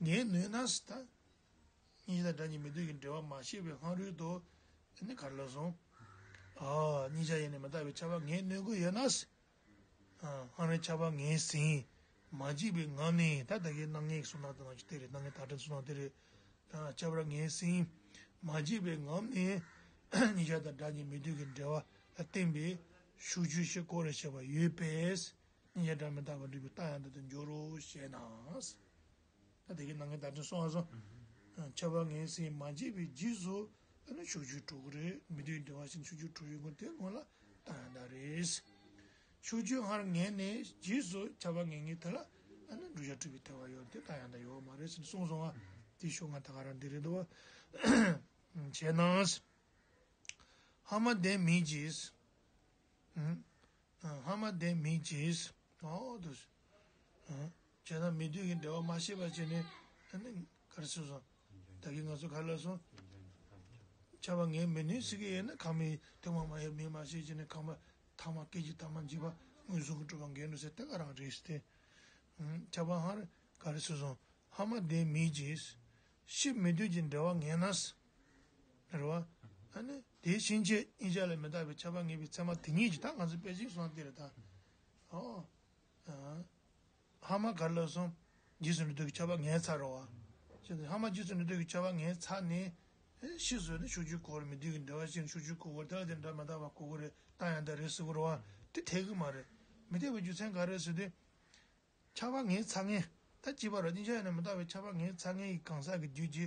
ངེས་ནུས་ན་ཟེར་ད། གཉིས་ཆར་དང་སྒྲ་གཉིས་མི་ལྡན་གྱི་འབྲེལ་བ་མ་ཤེས་པའི་སྔ་རོལ་དུ། ཨ་ནི་ག་རེ་ལབ་སོང་། ཨ། གཉིས་ཆར་ཡིན་ནི་མི་རྟག་པའི་ཁྱབ་པ་ངེས་ནུས་ཀྱི་ཡོད་ན། ཨ། སྔ་རོལ་ཁྱབ་པ་ངེས་ཟིན། མ་འཇིག་པའི་ངང་ནས། ད་ད་གིན་སྣང་བརྙན་གྱི་གསུང་སྟངས་དེ་ནང་བཞིན་དེ་རེད། སྣང་བརྙན་དག་ཕྲན་གསུང་སྟངས་དེ་རེད། ཨ། ཁྱབ་པ་ངེས་ཟིན། མ་འཇིག་པའི་ངང་ནས། གཉིས་ཆར་དང་སྒྲ་གཉིས་མི་ལྡན་གྱི་འབྲེལ་བ་ལ་བརྟེན་པའི་ཤུགས་ཆོས་ཕྱིར་འཁོར་རེ་བྱེད་པ་ཡོད་པས། གཉིས་ཆར་སྒྲ་མི་རྟག་པར་འགྲུབ་པའི་རྟགས་ཡང་དག་ཏུ་འགྱུར་རོ་ཞེ་ན། ད་དེ་གའི་ནང་གི་བརྡ་འཕྲིན་སོང་བ་སོང་། ཁྱབ་པ་ངེས་ཟིན་མ་འཇིག་པའི་རྗེས་སུ་ཨ་ནི་ཤུགས་ཆོས་གྲུབ་ཀྱི་རེད། མི་ལྡན་འབྲེལ་བ་ཞིག་ཤུགས་ཆོས་གྲུབ་ཡོང་གི། དེ་སྔོན་ལ་རྟགས་ཡང་དག་རེད། ཤུགས་ཆོས་སྔར་ངེས་ནས་རྗེས་སུ་ཁྱབ་པ་ངེས་ངེས་དེ་ལ་ཨ་ནི་བསྒྲུབ་བྱ་གྲུབ་པའི་ཐལ་བ་ཡོད་དེ་རྟགས་ཡང་དག་ཡོད་མ་རེད་ཟེར་ནས་གསུངས་སོང་བ། དེ་ཤོག་ང་ད་ག་རང་འདི་རེད་འདུག་བ། བྱས་ན། སྔ་མ་ལྡན་མིན་གྱི། ཨ། སྔ་མ་ལྡན་མིན་གྱི། འོ་དུ། ཨ། བྱས་ན་མི་ལྡན་གྱི་འབྲེལ་བ་མ་ཤེས་པ་བྱས་ནས། ཨ་ནི་ག་རེ་ཟེར་སོང་། ད་གིན་ང་ཚོ་ག་རེ་ལབ་སོང་། ཁྱབ་པ་ངེས་མི་ནུས་ཟེར་གྱི་ཡོད་ན། ཁམས་པའི་ཐུན་མོང་མ་ཡིན་པ་མིང་མ་ཤེས་བྱས་ནས་ཁམས་པ་ཐ་མ་སྐད་ཅིག་ཐ་མ་འཇིག་པ་མངོན་སུམ་གྱིས་གྲུབ་པ་འགལ་འགྲོ་ཟེར་དེ་ག་རང་རེད་ཟེར་ཏེ། ཨ། ཁྱབ་པ་སྔར་ག་རེ་ཟེར་སོང་། སྔ་མ་ལྡན་མིན་གྱི། ཕྱིས་མི་ལྡན་གྱི་འབྲེལ་བ་ངེས་ན། རེད་བ། ཨ་ནི་དེ་ཕྱིན་ཆད་གཉིས་ཆར་ལ་མི་རྟག་པའི་ཁྱབ་པ་ངེས་པའི་ཚད་མ་དེ་ཉིད་ཀྱིས། ད་ང་ཚོ་དཔེ་ཅིག་སོང་དེ་རེད་ད། ཨོ། ཨ། སྔ་མ་ག་རེ་ལབ་སོང་། རྗེས་སུ་འགྲོ་དུས་ཀྱི་ཁྱབ་པ་ངེས་ཚར་རེད་བ། བྱས་ཙང་སྔ་མ་རྗེས་སུ་འགྲོ་དུས་ཀྱི་ཁྱབ་པ་ངེས་ཚར་ནས། ཨེ། ཕྱིས་སུ་ནི་ཤུགས་ཆོས་འཁོར། མི་ལྡན་གྱི་འབྲེལ་བ་ཞིག་ཤུགས་ཆོས་འཁོར་བར་དེ་ལ་དེ་འདྲ་མི་རྟག་པ་འཁོར་གྱི་རེད། རྟགས་ཡང་དག་རེད་ཟེར་གྱི་རེད་བ། དེ་འཐད་ཀྱི་མ་རེད། མི་འཐད་པའི་རྒྱུ་མཚན་ག་རེ་ཟེར་དུས། ཁྱབ་པ་ངེས་ཚར་མཁན། ད་གཅིག་པ་རེད། གཉིས་ཆར་ཡིན་ནི་མི་རྟག་པའི་ཁྱབ་པ་ངེས་ཚར་མཁན་གྱི་གང་ཟག་གི་རྒྱུད་ཀྱི།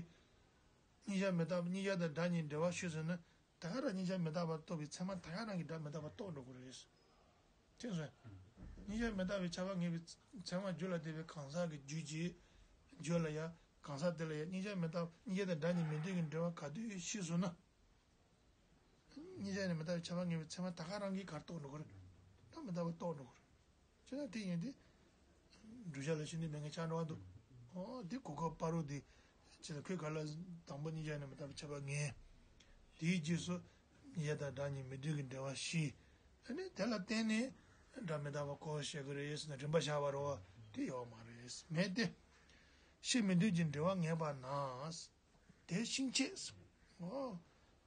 གཉིས་ཆར་མི་རྟག་པ། གཉིས་ཆར་དང་སྒྲ་གཉིས་འབྲེལ་བ་ཤེས་སོང་ན། ད་ག་རང་གཉིས་ཆར་མི་རྟག་པ་རྟོགས་པའི་ཚད་མ་ད་ག་རང་གི་སྒྲ་མི་རྟག་པ་རྟོགས་འགྲོ་གི་རེད། དེ་སོང་། གཉིས་ཆར་མི་རྟག་པའི་ཁྱབ་པ་ངེས་པའི་ཚད་མ་རྒྱུད་ལ་ལྡན་པའི་གང་ཟག་གི་རྒྱུད་ཀྱི། རྒྱུད་ལ་ཡང་གང་ཟག་དེ་ལ་ཡང་གཉིས་ཆར་མི་རྟག་གཉིས་ཆར་དང་སྒྲ་གཉིས་མི་ལྡན་གྱི་འབྲེལ་བ་ག་དུས་ཤེས་སོང་ན། གཉིས་ཆར་ནི་མི་རྟག་པའི་ཁྱབ་པ་ངེས་པའི་ཚད་མ་ད་ག་རང་གིས་ག་རེ་རྟོགས་འགྲོ་གི་རེད། ད་མི་རྟག་པ་རྟོགས་འགྲོ་གི་རེད། བྱས་ན་དེ་ཡིན་དུས། བསྒྲུབ་བྱ་ལ་ཤེས་ནུས་མེད་མཁན་ཆགས་འགྲོ་བ་འདུག། ཨོ། དེ་གོ་སྐབས་སྤར་རོགས་དེ། བྱས་ན་ཁོས་ག་ལ་དང་པོ་གཉིས་ཆར་ནི་མི་རྟག་པའི་ཁྱབ་པ་ངེས། དེའི་རྗེས་སུ། གཉིས་ཆར་དང་སྒྲ་གཉིས་མི་ལྡན་གྱི་འབྲེལ་བ་ཤེས། ཨ་ནི་དེ་ལ་བརྟེན་ནས་སྒྲ་མི་རྟག་པ་འཁོར་བར་བྱེད་ཀྱི་རེད་ཟེར་ནས་རིམ་པ་བཞག་པ་རེད་བ། དེ་ཡོད་མ་རེད། མེད་དེ། ཕྱི་མི་འདོད་ཀྱི་འབྲེལ་བ་ངེས་པ་ན། དེ་ཤིང་ཆེས། ཨོ།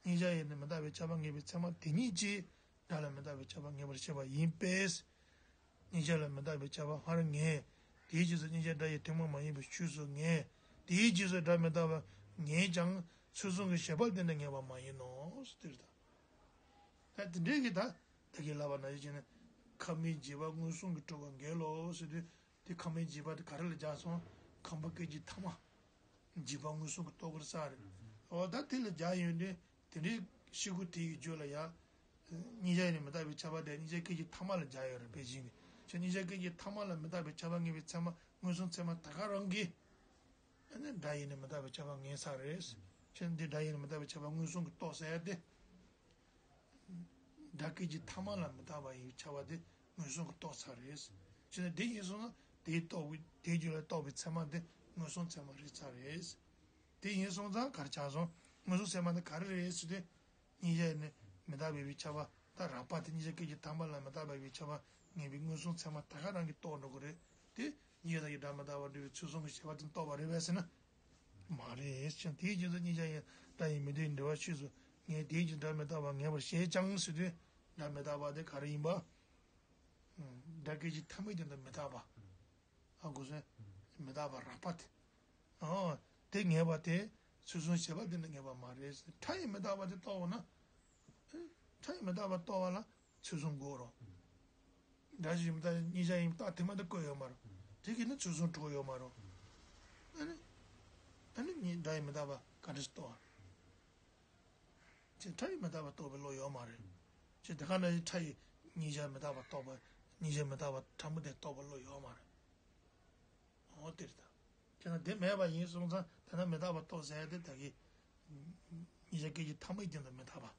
གཉིས་ཆར་ཡིན་ནི་མི་རྟག་པའི་ཁྱབ་པ་ངེས་པའི་ཚད་མ་དེ་ཉིད་ཀྱིས་སྒྲ་ལ་མི་རྟག་པའི་ཁྱབ་པ་ངེས་པར་བཤད་པ་ཡིན་པས། གཉིས་ཆར་ལ་མི་རྟག་པའི་ཁྱབ་པ་སྔར་ངེས། དེའི་རྗེས་སུ་གཉིས་ཆར་སྒྲ་ཡི་ཐུན་མོང་མ་ཡིན་པའི་ཆོས་སུ་ངེས། དེའི་རྗེས་སུ་སྒྲ་མི་རྟག་པ་ངེས་ཀྱང་ཚུལ་གསུམ་གྱི་བྱེད་པ་དེ་ནི་ངེས་པ་མ་ཡིན་ནོ། དེ་རེད་ད། ད་དེ་འདྲའི་གི་ད་ད་གིན་ལབ་པ་ནང་བཞིན་བྱས་ནས་ཁམས་མེད་འཇིགས་པ་མངོན་སུམ་གྱིས་གྲུབ་པ་འགལ་ལོ་ཟེར་དུས། དེ་ཁམས་མེད་འཇིགས་པ་དེ་ག་རེ་ལ་སྦྱར་སོང་། ཁམས་པ་སྐད་ཅིག་ཐ་མ། འཇིགས་པ་མངོན་སུམ་གྱིས་རྟོགས་པར་བྱ་རེད། འོ་ད་དེ་ལ་སྦྱར་ཡོང་དུས་དེ་འདྲའི་ཤེས་སྒོ་དེ་ཡི་རྒྱུད་ལ་ཡ། གཉིས་ཆར་ཡིན་ནི་མི་རྟག་པའི་ཁྱབ་པ་དེ་གཉིས་ཆར་སྐད་ཅིག་ཐ་མ་ལ་སྦྱར་ཡོད་རེད། དཔེ་བཞིན་གྱི་ཁྱོད་གཉིས་ཆར་སྐད་ཅིག་ཐ་མ་ལ་མི་རྟག་པའི་ཁྱབ་པ་ངེས་པའི་ཚད་མ་མངོན་སུམ་ཚད་མ་ད་ག་རང་གིས། ཨ་ནི་སྒྲ་ཡིན་ནི་མི་རྟག་པའི་ཁྱབ་པ་ངེས་ཚར་རེད། ཁྱོད་འདི་སྒྲ་ཡིན་ནི་མི་རྟག་པའི་ཁྱབ་པ་མངོན་སུམ་གྱིས་རྟོགས་ཟེར་ཡ་དེ། སྒྲ་སྐད་ཅིག་ཐ་མ་ལ་མི་རྟག་པ་ཡི་ཁྱབ་པ་དེ་མངོན་སུམ་གྱིས་རྟོགས་ཚར་རེད། བྱས་ན་དེ་ཡིན་སོང་ན་དེའི་རྟོགས་པའི་དེའི་རྒྱུད་ལ་རྟོགས་པའི་ཚད་མ་དེ་མངོན་སུམ་ཚད་མ་རེད་ཚར་རེད། དེ་ཡིན་སོང་ཙང་ག་རེ་ཆགས་སོང་། མངོན་སུམ་ཚད་མ་དེ་ག་རེ་རེད་ཟེར་དུས། གཉིས་ཆར་ནི་མི་རྟག་པའི་ཁྱབ་པ་ད་རགས་པ་དེ་གཉིས་ཆར་སྐད་ཅིག་ཐ་མ་ལ་མི་རྟག་པའི་ཁྱབ་པ་ངེས་པའི་མངོན་སུམ་ཚད་མ་ད་ག་རང་གིས་རྟོགས་འགྲོ་གི་རེད་དེ། གཉིས་ཆར་གྱི་སྒྲ་མི་རྟག་པ་སྒྲུབ་པའི་ཚུལ་གསུམ་གྱི་བྱེད་པ་དེ་རྟོགས་པ་རེད་པས་ཟེར་ན། མ་རེད་ཅེས་དེའི་རྗེས་སུ་གཉིས་ཆར་ཡིན་སྒྲ་ཡིན་མི་འདོད་ཀྱི་འབྲེལ་བ་ཆོས་སུ་ངེས། དེའི་རྗེས་སྒྲ་མི་རྟག་པ་ངེས་པར་བྱེད་ཀྱང་ཟེར་དུས་སྒྲ་མི་རྟག་པ་དེ་ག་རེ་ཡིན་པ། སྒྲ་སྐད་ཅིག་ཐ་མའི་སྟེང་དུ་མི་རྟག་པ། ཧ་གོ་སོང་། མི་རྟག་པ་རགས་པ་དེ། ཨོ། དེ་ངེས་པ་དེ་ཚུལ་གསུམ་བྱེད་པ་དེ་ནི་ངེས་པ་མ་རེད། ཕྲ་ཡི་མི་རྟག་པ་དེ་རྟོགས་པ་ན། ཕྲ་ཡི་མི་རྟག་པ་རྟོགས་པ་ལ་ཚུལ་གསུམ་དགོས་རོ། སྒྲ་ཡིན་མི་རྟག་གཉིས་ཆར་ཡིན་རྟགས་དེ་མ་དེ་བཀོད་ཡོད་མ་རེད། དེ་གིས་ནི་ཚུལ་གསུམ་གྲུབ་ཡོད་མ་རེད། ཨ་ནི། ཨ་ནི་གཉིས་སྒྲ་ཡིན་མི་རྟག་པ་ག་འདྲ་ཞིག་རྟོགས། ཅེས་ཕྲ་ཡི་མི་རྟག་པ་རྟོགས་པའི་བློ་ཡོད་མ་རེད། ཅེས་དེ་ག་ནང་བཞིན་ཕྲ་ཡི་གཉིས་ཆར་མི་རྟག་པ་རྟོགས་པ། གཉིས་ཆར་མི་རྟག་པ་ཕྲ་མོ་དེ་རྟོགས་པའི་བློ་ཡོད་མ་རེད། འོ་དེ་རེད་ད། དེས་ན་དེ་མེད་པ་ཡིན་སོང་ཙང་དེ་ན་མི་རྟག་པ་རྟོགས་ཟེར་ཡ་དེ་ད་གིན། གཉིས་ཆར་སྐད་ཅིག་ཐ་མའི་སྟེང་དུ་མི་རྟག་པ།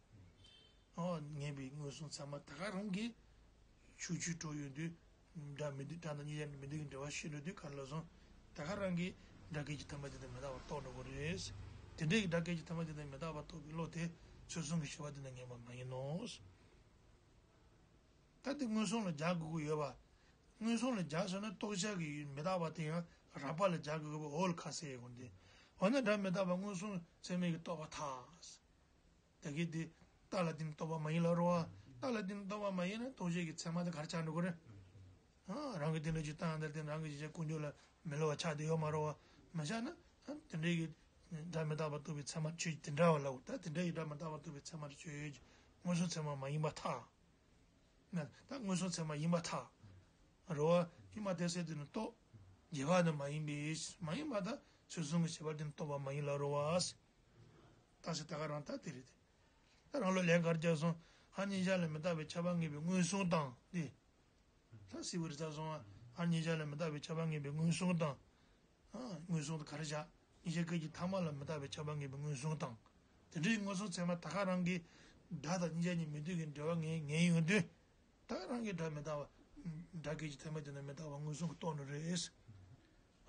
འོ་ངེས་པའི་མངོན་སུམ་ཚད་མ་ད་ག་རང་གིས། ཆོས་ཆོས་གྲུབ་ཡོང་དུས། སྒྲ་མི་འདོད་སྒྲ་དང་གཉིས་ཆར་མི་འདོད་ཀྱི་འབྲེལ་བ་ཤེས་འགྲོ་དུས་ག་རེ་ལབ་སོང་། ད་ག་རང་གིས་སྒྲ་སྐད་ཅིག་ཐ་མའི་སྟེང་དུ་མི་རྟག་པ་རྟོགས་འགྲོ་གི་རེད། དེ་འདྲའི་སྒྲ་སྐད་ཅིག་ཐ་མའི་སྟེང་དུ་མི་རྟག་པ་རྟོགས་པའི་བློ་དེ་ཚུལ་གསུམ་གྱི་བྱེད་པ་དེ་ནི་ངེས་པ་མ་ཡིན་ནོ། ད་དེ་མངོན་སུམ་ལ་སྦྱར་དགོས་ཀྱི་ཡོད་པ། མངོན་སུམ་ལ་སྦྱར་སོང་ན་རྟོགས་བྱ་གི་མི་རྟག་པ་དེ་ཡང་རགས་པ་ལ་སྦྱར་དགོས་ཀྱི་ཡོད་པ་འོ་ལ་ཁ་གསལ་ཡོད་དགོས་འདི། འོ་ན་སྒྲ་མི་རྟག་པ་མངོན་སུམ་ཚད་མས་ཀྱིས་རྟོགས་པར་ཐལ། ད་གིན་དེ་རྟགས་ལ་བརྟེན་ནས་རྟོགས་པ་མ་ཡིན་ལབ་རེད་པ། རྟགས་ལ་བརྟེན་ནས་རྟོགས་པ་མ་ཡིན་ན་རྟོགས་བྱེད་ཀྱི་ཚད་མ་དེ་ག་རེ་ཆགས་འགྲོ་གི་རེད། ཨ། རང་གི་དེ་འདྲ་ཅིག་བཏང་ཡང་དེར་བརྟེན་རང་གི་གཞལ་བྱ་ཀུན་བརྗོད་ལ་མི་སླུ་བ་ཆགས་བསྡད་ཡོད་མ་རེད་པ། མ་ཆགས་ན་ཨ་དེ་འདྲའི་གི་སྒྲ་མི་རྟག་པ་རྟོགས་པའི་ཚད་མ་ཆོས་ཅིག་དེ་འདྲ་བ་ལབ་དགོས། ད་དེ་འདྲ་ཡི་སྒྲ་མི་རྟག་པ་རྟོགས་པའི་ཚད་མ་དེ་ཆོས་ཡོད་ཀྱི་མངོན་སུམ་ཚད་མ་མ་ཡིན་པར་ཐལ། ན་ད་མངོན་སུམ་ཚད་མ་ཡིན་པར་ཐལ། རེད་པ། ཡིན་པ་དེ་ཟེར་དུས་ནི་རྟོགས། བྱེད་པ་ནི་མ་ཡིན་པས། མ་ཡིན་པ་ད་ཚུལ་གསུམ་གྱི་བྱེད་པ་དེ་ནི་རྟོགས་པ་མ་ཡིན་ལབ་རེད་པ། ད་ཟེར་ད་ག་རང་ད་དེ་རེད་དེ། ད་རང་ལུགས་ལན་ག་རེ་རྒྱག་སོང་། སྔར་གཉིས་ཆར་ལ་མི་རྟག་པའི་ཁྱབ་པ་ངེས་པའི་མངོན་སུམ་དང་དེ། ད་སྲིད་པའི་རི་རྩ་སོང་བ། སྔར་གཉིས་ཆར་ལ་མི་རྟག་པའི་ཁྱབ་པ་ངེས་པའི་མངོན་སུམ་དང་། ཨ། མངོན་སུམ་དེ་ག་རེ་བྱ། གཉིས་ཆར་སྐད་ཅིག་ཐ་མ་ལ་མི་རྟག་པའི་ཁྱབ་པ་ངེས་པའི་མངོན་སུམ་དང་། དེ་འདྲའི་མངོན་སུམ་ཚད་མ་ད་ག་རང་གིས་སྒྲ་དང་གཉིས་ཆར་གཉིས་མི་འདོད་ཀྱི་འབྲེལ་བ་ངེས་ངེས་ཡོང་དུས། ད་ག་རང་གིས་སྒྲ་མི་རྟག་པ། སྒྲ་སྐད་ཅིག་ཐ་མའི་སྟེང་ན་མི་རྟག་པ་མངོན་སུམ་གྱིས་རྟོགས་ནི་རེད།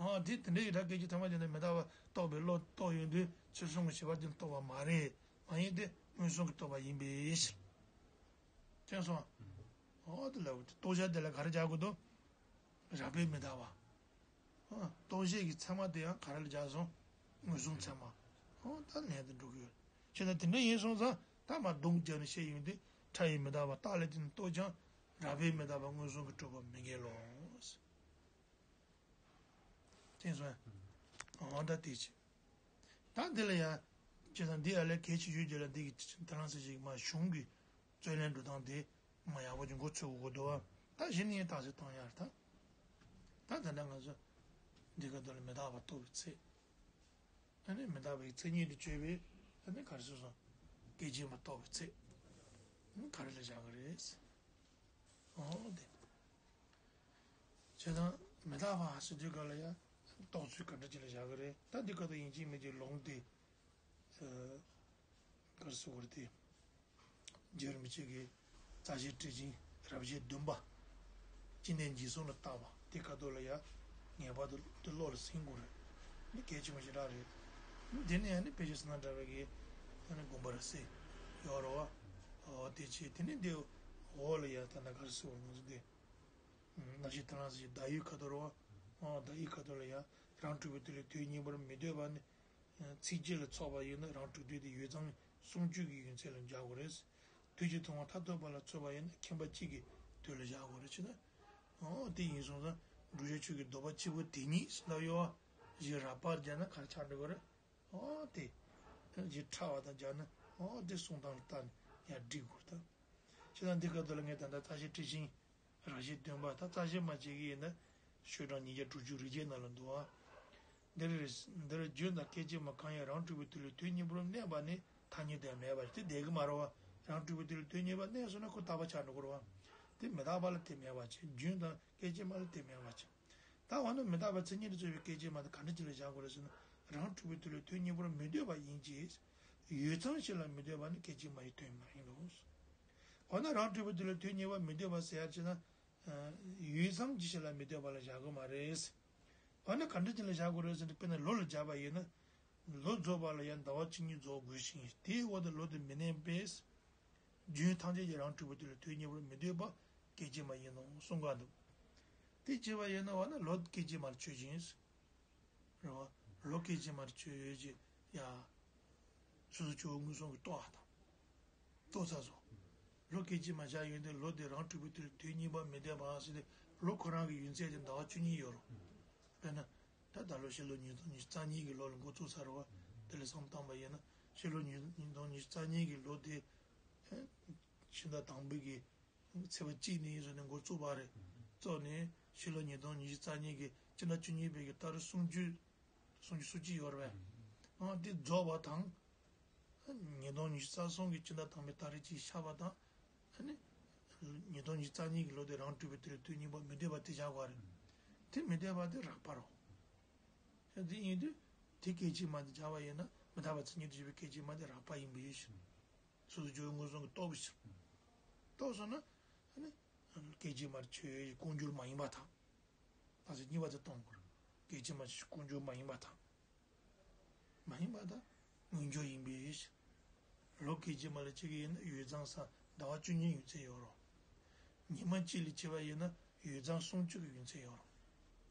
ཨ། དེ་དེ་འདྲའི་སྒྲ་སྐད་ཅིག་ཐ་མའི་སྟེང་ན་མི་རྟག་པ་རྟོགས་པའི་བློ་རྟོགས་ཡོང་དུས་ཚུལ་གསུམ་གྱི་བྱེད་པ་དེ་རྟོགས་པ་མ་རེད། མ་ཡིན་ཏེ་མངོན་སུམ་གྱིས་རྟོགས་པ་ཡིན་པས། མཁྱེན་སོང་། ཨོ་དེ་ལ་རྟོགས་བྱ་དེ་ལ་ག་རེ་སྦྱར་དགོས་འདུག་རགས་པས་མི་རྟག་པ། ཨ། རྟོགས་བྱེད་ཀྱི་ཚད་མ་དེ་ཡང་ག་རེ་ལ་སྦྱར་སོང་། མངོན་སུམ་ཚད་མ། ཨོ་ད་ལན་དེ་འགྲོ་གི་ཡོད། བྱས་ཙང་དེ་འདྲ་ཡིན་སོང་ཙང་ད་མར་སྡོམ་རྒྱབ་ནས་བཤད་ཡོང་དུས་ཕྲ་ཡི་མི་རྟག་པ་རྟགས་ལ་བརྟེན་ནས་རྟོགས་ཀྱང་རགས་པས་མི་རྟག་པ་མངོན་སུམ་གྱིས་གྲུབ་པ་མི་འགལ་ལོ། མཁྱེན་སོང་། ཨོ་ད་དེ་བྱས། ད་འདི་ལ་ཡང་། བྱས་ཙང་འདི་ཡ་ལས་གལ་ཆེ་ཤོས་ཀྱི་ལ་འདི་གི་དེ་རང་ཚེ་ཞིག་མ་གཞུང་གི་རྩོད་ལན་འགྲོ་སྟངས་དེ་མ་ཡག་པོ་ཅིག་མགོ་ཚོས་དགོས་འདུག་བ། ད་གཞི་ནས་རྟགས་གསལ་བཏང་ཡག་རེད་ད། ད་ད་ལྟ་ང་ཚོ་འདི་ག་དུས་ལ་མི་རྟག་པ་རྟོགས་པའི་ཚེ། ཨ་ནི་མི་རྟག་པའི་མཚན་ཉིད་དུ་བརྗོད་པའི་ཨ་ནི་ག་རེ་ཟེར་སོང་། སྐད་ཅིག་མ་རྟོགས་པའི་ཚེ། ཨ་ནི་ག་རེ་ལ་བཞག་གི་རེད། ཨོ་དེ། བྱས་ཙང་མི་རྟག་པ་ཟེར་དུས་སྐབས་ལ་ཡང་རྟོགས་ཚུལ་ག་འདྲ་ཅིག་ལ་བཞག་གི་རེད། ད་འདི་སྐབས་དུ་ཡིན་གཅིག་མིན་གཅིག་ལུང་དེ། ཨ། ག་རེ་ཟེར་དགོས་རེད་དེ། རྗེ་རིན་པོ་ཆེ་གིས་རྩ་ཤེ་ཊཱིཀ་ཆེན་རབ་བྱེད་བདུན་པ། ཅི་ནས་འཇིག་གསུམ་ལ་བརྟག་པ་དེ་སྐབས་དུ་ལ་ཡང་ངེས་པར་དུ་དེ་བློ་ལ་ཟིན་དགོས་རེད། འདི་གལ་ཆེན་པོ་ཞེ་དྲག་རེད། འདི་ནས་ཡང་ནི་དཔེ་ཆ་སི་ན་འདྲ་བའི་གི་ད་ནི་དགོངས་པ་རབ་གསལ་ཡོད་རེད་བ། ཨོ་དེ་བྱས་དེ་ནས་འདི་འོག་ལ་ཡང་ད་ན་ག་རེ་ཟེར་དགོས་རེད་ང་ཚོ་འདི། རྣམ་བཤད་ཐར་ལམ་ཟེར་བརྡ་ཡིག་ཁ་ཐོར་བ། ཨོ་ད་ཡིག་ཁ་ཐོག་ལ་ཡང་རང་གྲུབ་པའི་དུས་ལས་དུས་གཉིས་པར་མི་འདོད་པ་ནི། ཚིག་གཅིག་ལ་ཚོགས་པ་ཡིན་ན་རང་གྲུབ་དུས་དེ་ཡུད་ཙམ་གསུང་ཆོས་ཀྱི་ཡུན་ཚད་ལ་འཇོག་དགོས་རེད། དུས་ཀྱི་ཐུང་བ་མཐར་ཐུག་པ་ལ་ཚོགས་པ་ཡིན་ན་ཁྱིམ་པ་གཅིག་གི་དུས་ལ་བཞག་དགོས་རེད་ཅེ་ན། ཨོ་དེ་ཡིན་སོང་ཙང་བསྒྲུབ་བྱའི་ཆོས་ཀྱི་ལྡོག་པ་གཅིག་པུ་དེ་ཉིད་ལ་ཡོད་པ་ཞེས་རགས་པར་སྦྱར་ན་ག་རེ་ཆགས་འགྲོ་གི་རེད། ཨོ་དེ་ཞེས་ཕྲ་བ་དང་སྦྱར་ན་ཨོ་དེ་གསུང་སྟངས་ལ་བལྟས་ནས་ཡར་འགྲིག་དགོས་རེད་ད། བྱས་ཙང་འདི་སྐབས་དུ་ལ་ངས་ད་ལྟ་རྩ་ཤེ་ཊཱིཀ་ཆེན་རང་བཞིན་སྟོན་པ་ད་རྩ་ཤེ་མ་བྱེད་ཀྱི་ཡིན་ན་ཤོག་གྲངས་ཉིས་བརྒྱ་དྲུག་ཅུ་རེ་བརྒྱད་ནང་ལ་འདུག་ཨ། འདིར་འདིར་རྒྱུན་དང་སྐད་ཅིག་མ་གང་ཡང་རང་གྲུབ་པའི་དུས་ལ་དུས་གཉིས་པར་གནས་པ་ནི་ཐ་སྙད་དུ་མེད་པ་དེ་བསྡད་ཀྱི་མ་རེད་བ། རང་གྲུབ་པའི་དུས་ལ་དུས་གཉིས་པར་གནས་སོང་ན་ཁོ་རྟག་པ་ཆགས་འགྲོ་གི་རེད་བ། དེ་མི་རྟག་པ་ལ་དེ་མེད་པ་བྱས། རྒྱུན་དང་སྐད་ཅིག་མ་ལ་དེ་མེད་པ་བྱས། ད་འོ་ན་མི་རྟག་པའི་མཚན་ཉིད་དུ་གྱུར་པའི་སྐད་ཅིག་མ་དེ་ག་འདྲ་ཅིག་ལ་བཞག་དགོས་རེད་ཟེར་ན། རང་གྲུབ་པའི་དུས་ལ་དུས་གཉིས་པར་མི་འདོད་པ་ཡིན་གྱི། ཡུད་ཙམ་ཞིག་ལ་མི་འདོད་པ་ནི་སྐད་ཅིག་མ་ཡི་དོན་མ་ཡིན་ནོ། འོ་ན་རང་གྲུབ་པའི་དུས་ལ་དུས་གཉིས་པར་མི་འདོད་པ་ཟེར་ཡ་ཅེ་ན། ཡུད་ཙམ་གྱི་ཞིག་ལ་མི་འདོད་པ་ལ་བཞག་གི་མ་རེད། འོ་ན་ག་འདྲ་ཅིག་ལ་བཞག་དགོས་རེད་ཟེར་ན་དཔེར་ན་ལོ་ལ་སྦྱར་བ་ཡིན་ན། ལོ་རྫོགས་པ་ལ་ཡང་ཟླ་བ་བཅུ་གཉིས་རྫོགས་དགོས་ཤིང་དེའི་འོག་ཏུ་ལོ་དེ་མི་གནས་པས། རྒྱུན་ཐམས་ཅད་ཀྱི་རང་གྲུབ་པའི་དུས་ལ་དུས་གཉིས་པར་མི་འདོད་པ་སྐད་ཅིག་མ་ཡིན་ནོ་གསུང་གི་འདུག་དེ་བྱས་པ་ཡིན་ན་འོ་ན་ལོ་སྐད་ཅིག་མར་ཆོད་ཅིང་། རེད་བ། ལོ་སྐད་ཅིག་མར་ཆོད་ཡོད་ཅེ། ཡ། སོ་སོ་སྐྱེ་བོ་མངོན་སུམ་གྱིས་རྟོགས་པ་དང་། རྟོགས་ཚར་སོང་། ལོ་སྐད་ཅིག་མ་བཞག་ཡོད་དེ་ལོ་དེ་རང་གྲུབ་པའི་དུས་དུས་གཉིས་པ་མི་འདོད་པའང་ཟེར་ཏེ་ལོ་ཁོ་རང་གི་ཡུན་ཚད་དེ་ཟླ་བ་བཅུ་གཉིས་ཡོད་རུང་། དཔེར་ན། ད་ད་ལོ་ཕྱི་ལོ་ཉིས་སྟོང་ཉི་ཤུ་རྩ་གཉིས་ཀྱི་ལོ་ལ་འགོ་བཙུགས་ཚར་བ། དེ་ལ་བསམ་བཏང་པ་ཡིན་ན་ཕྱི་ལོ་ཉིས་ཉིས་སྟོང་ཉི་ཤུ་རྩ་གཉིས་ཀྱི་ལོ་དེ། ཕྱི་ཟླ་དང་པོའི་གི་ཚེས་པ་གཅིག་ནས་བཟུང་ནས་འགོ་བཙུགས་པ་རེད། བཙུགས་ནས་ཕྱི་ལོ་ཉིས་སྟོང་ཉི་ཤུ་རྩ་གཉིས་ཀྱི་སྤྱི་ཟླ་བཅུ་གཉིས་པའི་གི་ཏ་རིག་སུམ་ཅུ། སུམ་ཅུ་སོ་གཅིག་ཡོད་རེད་པས། ཨང་དེ་རྫོགས་པ་དང་། ཉིས་སྟོང་ཉི་ཤུ་རྩ་གསུམ་གྱི་སྤྱི་ཟླ་དང་པོའི་ཏ་རིག་གཅིག་ཤར་བ་དང་། ཨ་ནི། ཉིས་སྟོང་ཉི་ཤུ་རྩ་གཉིས་ཀྱི་ལོ་དེ་རང་གྲུབ་པའི་དུས་ལ་དུས་གཉིས་པ་མི་འདོད་པ་དེ་བཞག་དགོས་རེད། དེ་མི་འདོད་པ་དེ་རགས་པ་རེད། དེ་ཡིན་དུས། དེ་སྐད་ཅིག་མ་དེ་བྱ་བ་ཡིན་ན་མི་རྟག་པའི་མཚན་ཉིད་དུ་གྱུར་པའི་སྐད་ཅིག་མ་དེ་རགས་པ་ཡིན་པའི་ཕྱིར། སོ་སོ་སྐྱེ་བོ་མངོན་སུམ་གྱིས་རྟོགས་པའི་ཕྱིར། རྟོགས་སོང་ན། ཨ་ནི། སྐད་ཅིག་མར་ཆོད་ཀུན་འབྱུང་མ་ཡིན་པ་དང་། ད་ཆ་གཉིས་པ་དེ་གཏོང་དགོས། སྐད་ཅིག་མ་ཆོད་ཀུན་འབྱུང་མ་ཡིན་པ་དང་། མ་ཡིན་པ་དང་། མངོན་འབྱུང་ཡིན་པའི་ཕྱིར། ལོ་སྐད་ཅིག་མ་ལ་གཅིག་གི་ཡིན་ན་ཡུད་ཙམ་ས་ཟླ་བ་བཅུ་གཉིས་ཡུན་ཚད་ཡོད་རུང་། ཉི་མ་གཅིག་ལ་བྱས་པ་ཡིན་ན་ཡུད་ཙམ་སུམ་ཅུ་གི་ཡུན་ཚད་ཡོད་རུང་།